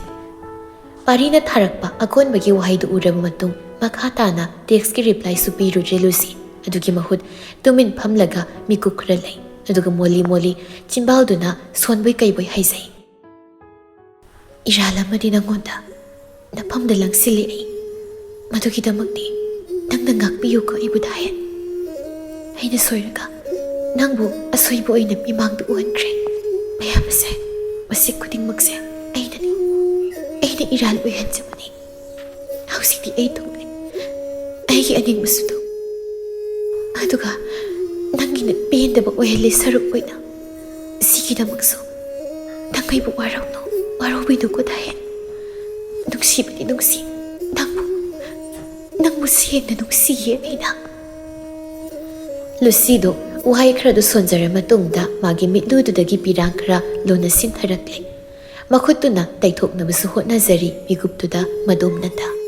ꯄꯥꯔꯤꯅ ꯊꯥꯔꯛꯄ ꯑꯀꯣꯟꯕꯒꯤ ꯋꯥꯍꯩꯗꯨ ꯎꯔꯕ ꯃꯇꯨꯡ ꯃꯈꯥ ꯇꯥꯅ ꯇꯦꯛꯁꯀꯤ ꯔꯤꯄ꯭ꯂꯥꯏꯁꯨ ꯄꯤꯔꯨꯗ꯭ꯔꯦ ꯂꯨꯁꯤ꯫ ꯑꯗꯨꯒꯤ ꯃꯍꯨꯠ ꯇꯨꯃꯤꯟ ꯐꯝꯂꯒ ꯃꯤꯀꯨꯞ ꯈꯔ ꯂꯩ꯫ ꯑꯗꯨꯒ ꯃꯣꯜꯂꯤ ꯃꯣꯜꯂꯤ ꯆꯤꯝꯕꯥꯜꯗꯨꯅ ꯁꯣꯟꯕꯣꯏ ꯀꯩꯕꯣꯏ ꯍꯥꯏꯖꯩ꯫ "ꯏꯔꯥꯜ ꯑꯃꯗꯤ ꯅꯪꯉꯣꯟꯗ ꯅꯐꯝꯗ ꯂꯪꯁꯤꯜꯂꯦ ꯑꯩ꯫ ꯃꯗꯨꯒꯤꯗꯃꯛꯇꯤ ꯅꯪꯅ ꯉꯥꯛꯄꯤꯌꯨꯀꯣ ꯑꯩꯕꯨ ꯗꯥꯍꯦꯟ꯫ ꯑꯩꯅ ꯁꯣꯏꯔꯒ ꯅꯪꯕꯨ ꯑꯁꯣꯏꯕ ꯑꯣꯏꯅ ꯃꯤꯃꯥꯡꯗ ꯎꯍꯟꯈ꯭ꯔꯦ꯫ ꯃꯌꯥꯝ ꯑꯁꯦ, ꯃꯁꯤ ꯈꯨꯗꯤꯡꯃꯛꯁꯦ ꯑꯩꯅꯅꯤ꯫ ꯑꯩꯅ ꯏꯔꯥꯜ ꯑꯣꯏꯍꯟꯖꯕꯅꯤ꯫ ꯍꯧꯖꯤꯛꯇꯤ ꯑꯩ ꯇꯣꯡꯂꯦ꯫ ꯑꯩꯒꯤ ꯑꯅꯤꯡꯕꯁꯨ ꯇꯧ꯫ ꯑꯗꯨꯒ ꯅꯪꯒꯤꯅ ꯄꯦꯟꯗꯕ ꯑꯣꯏꯍꯜꯂꯦ ꯁꯔꯨꯛ ꯑꯣꯏꯅ꯫ ꯁꯤꯒꯤꯗꯃꯛꯁꯨ ꯅꯪ ꯑꯩꯕꯨ ꯋꯥꯔꯧꯅꯨ, ꯋꯥꯔꯧꯕꯤꯅꯨꯀꯣ ꯗꯥꯍꯦꯟ꯫ ꯅꯨꯡꯁꯤꯕꯗꯤ ꯅꯨꯡꯁꯤ, ꯅꯪꯕꯨ, ꯅꯪꯕꯨ ꯁꯦꯡꯅ ꯅꯨꯡꯁꯤꯌꯦ ꯑꯩꯅ꯫" ꯂꯨꯁꯤꯗꯨ ꯋꯥꯍꯩ ꯈꯔꯗꯨ ꯁꯣꯟꯖꯔ ꯃꯇꯨꯡꯗ ꯃꯥꯒꯤ ꯃꯤꯠꯂꯨꯗꯨꯗꯒꯤ ꯄꯤꯔꯥꯡ ꯈꯔ ꯂꯨꯅ ꯁꯤꯟꯊꯔꯛꯂꯦ꯫ ꯃꯈꯨꯠꯇꯨꯅ ꯇꯩꯊꯣꯛꯅꯕꯁꯨ ꯍꯣꯠꯅꯖꯔꯤ ꯃꯤꯀꯨꯞꯇꯨꯗ ꯃꯗꯣꯝꯅꯟꯗ꯫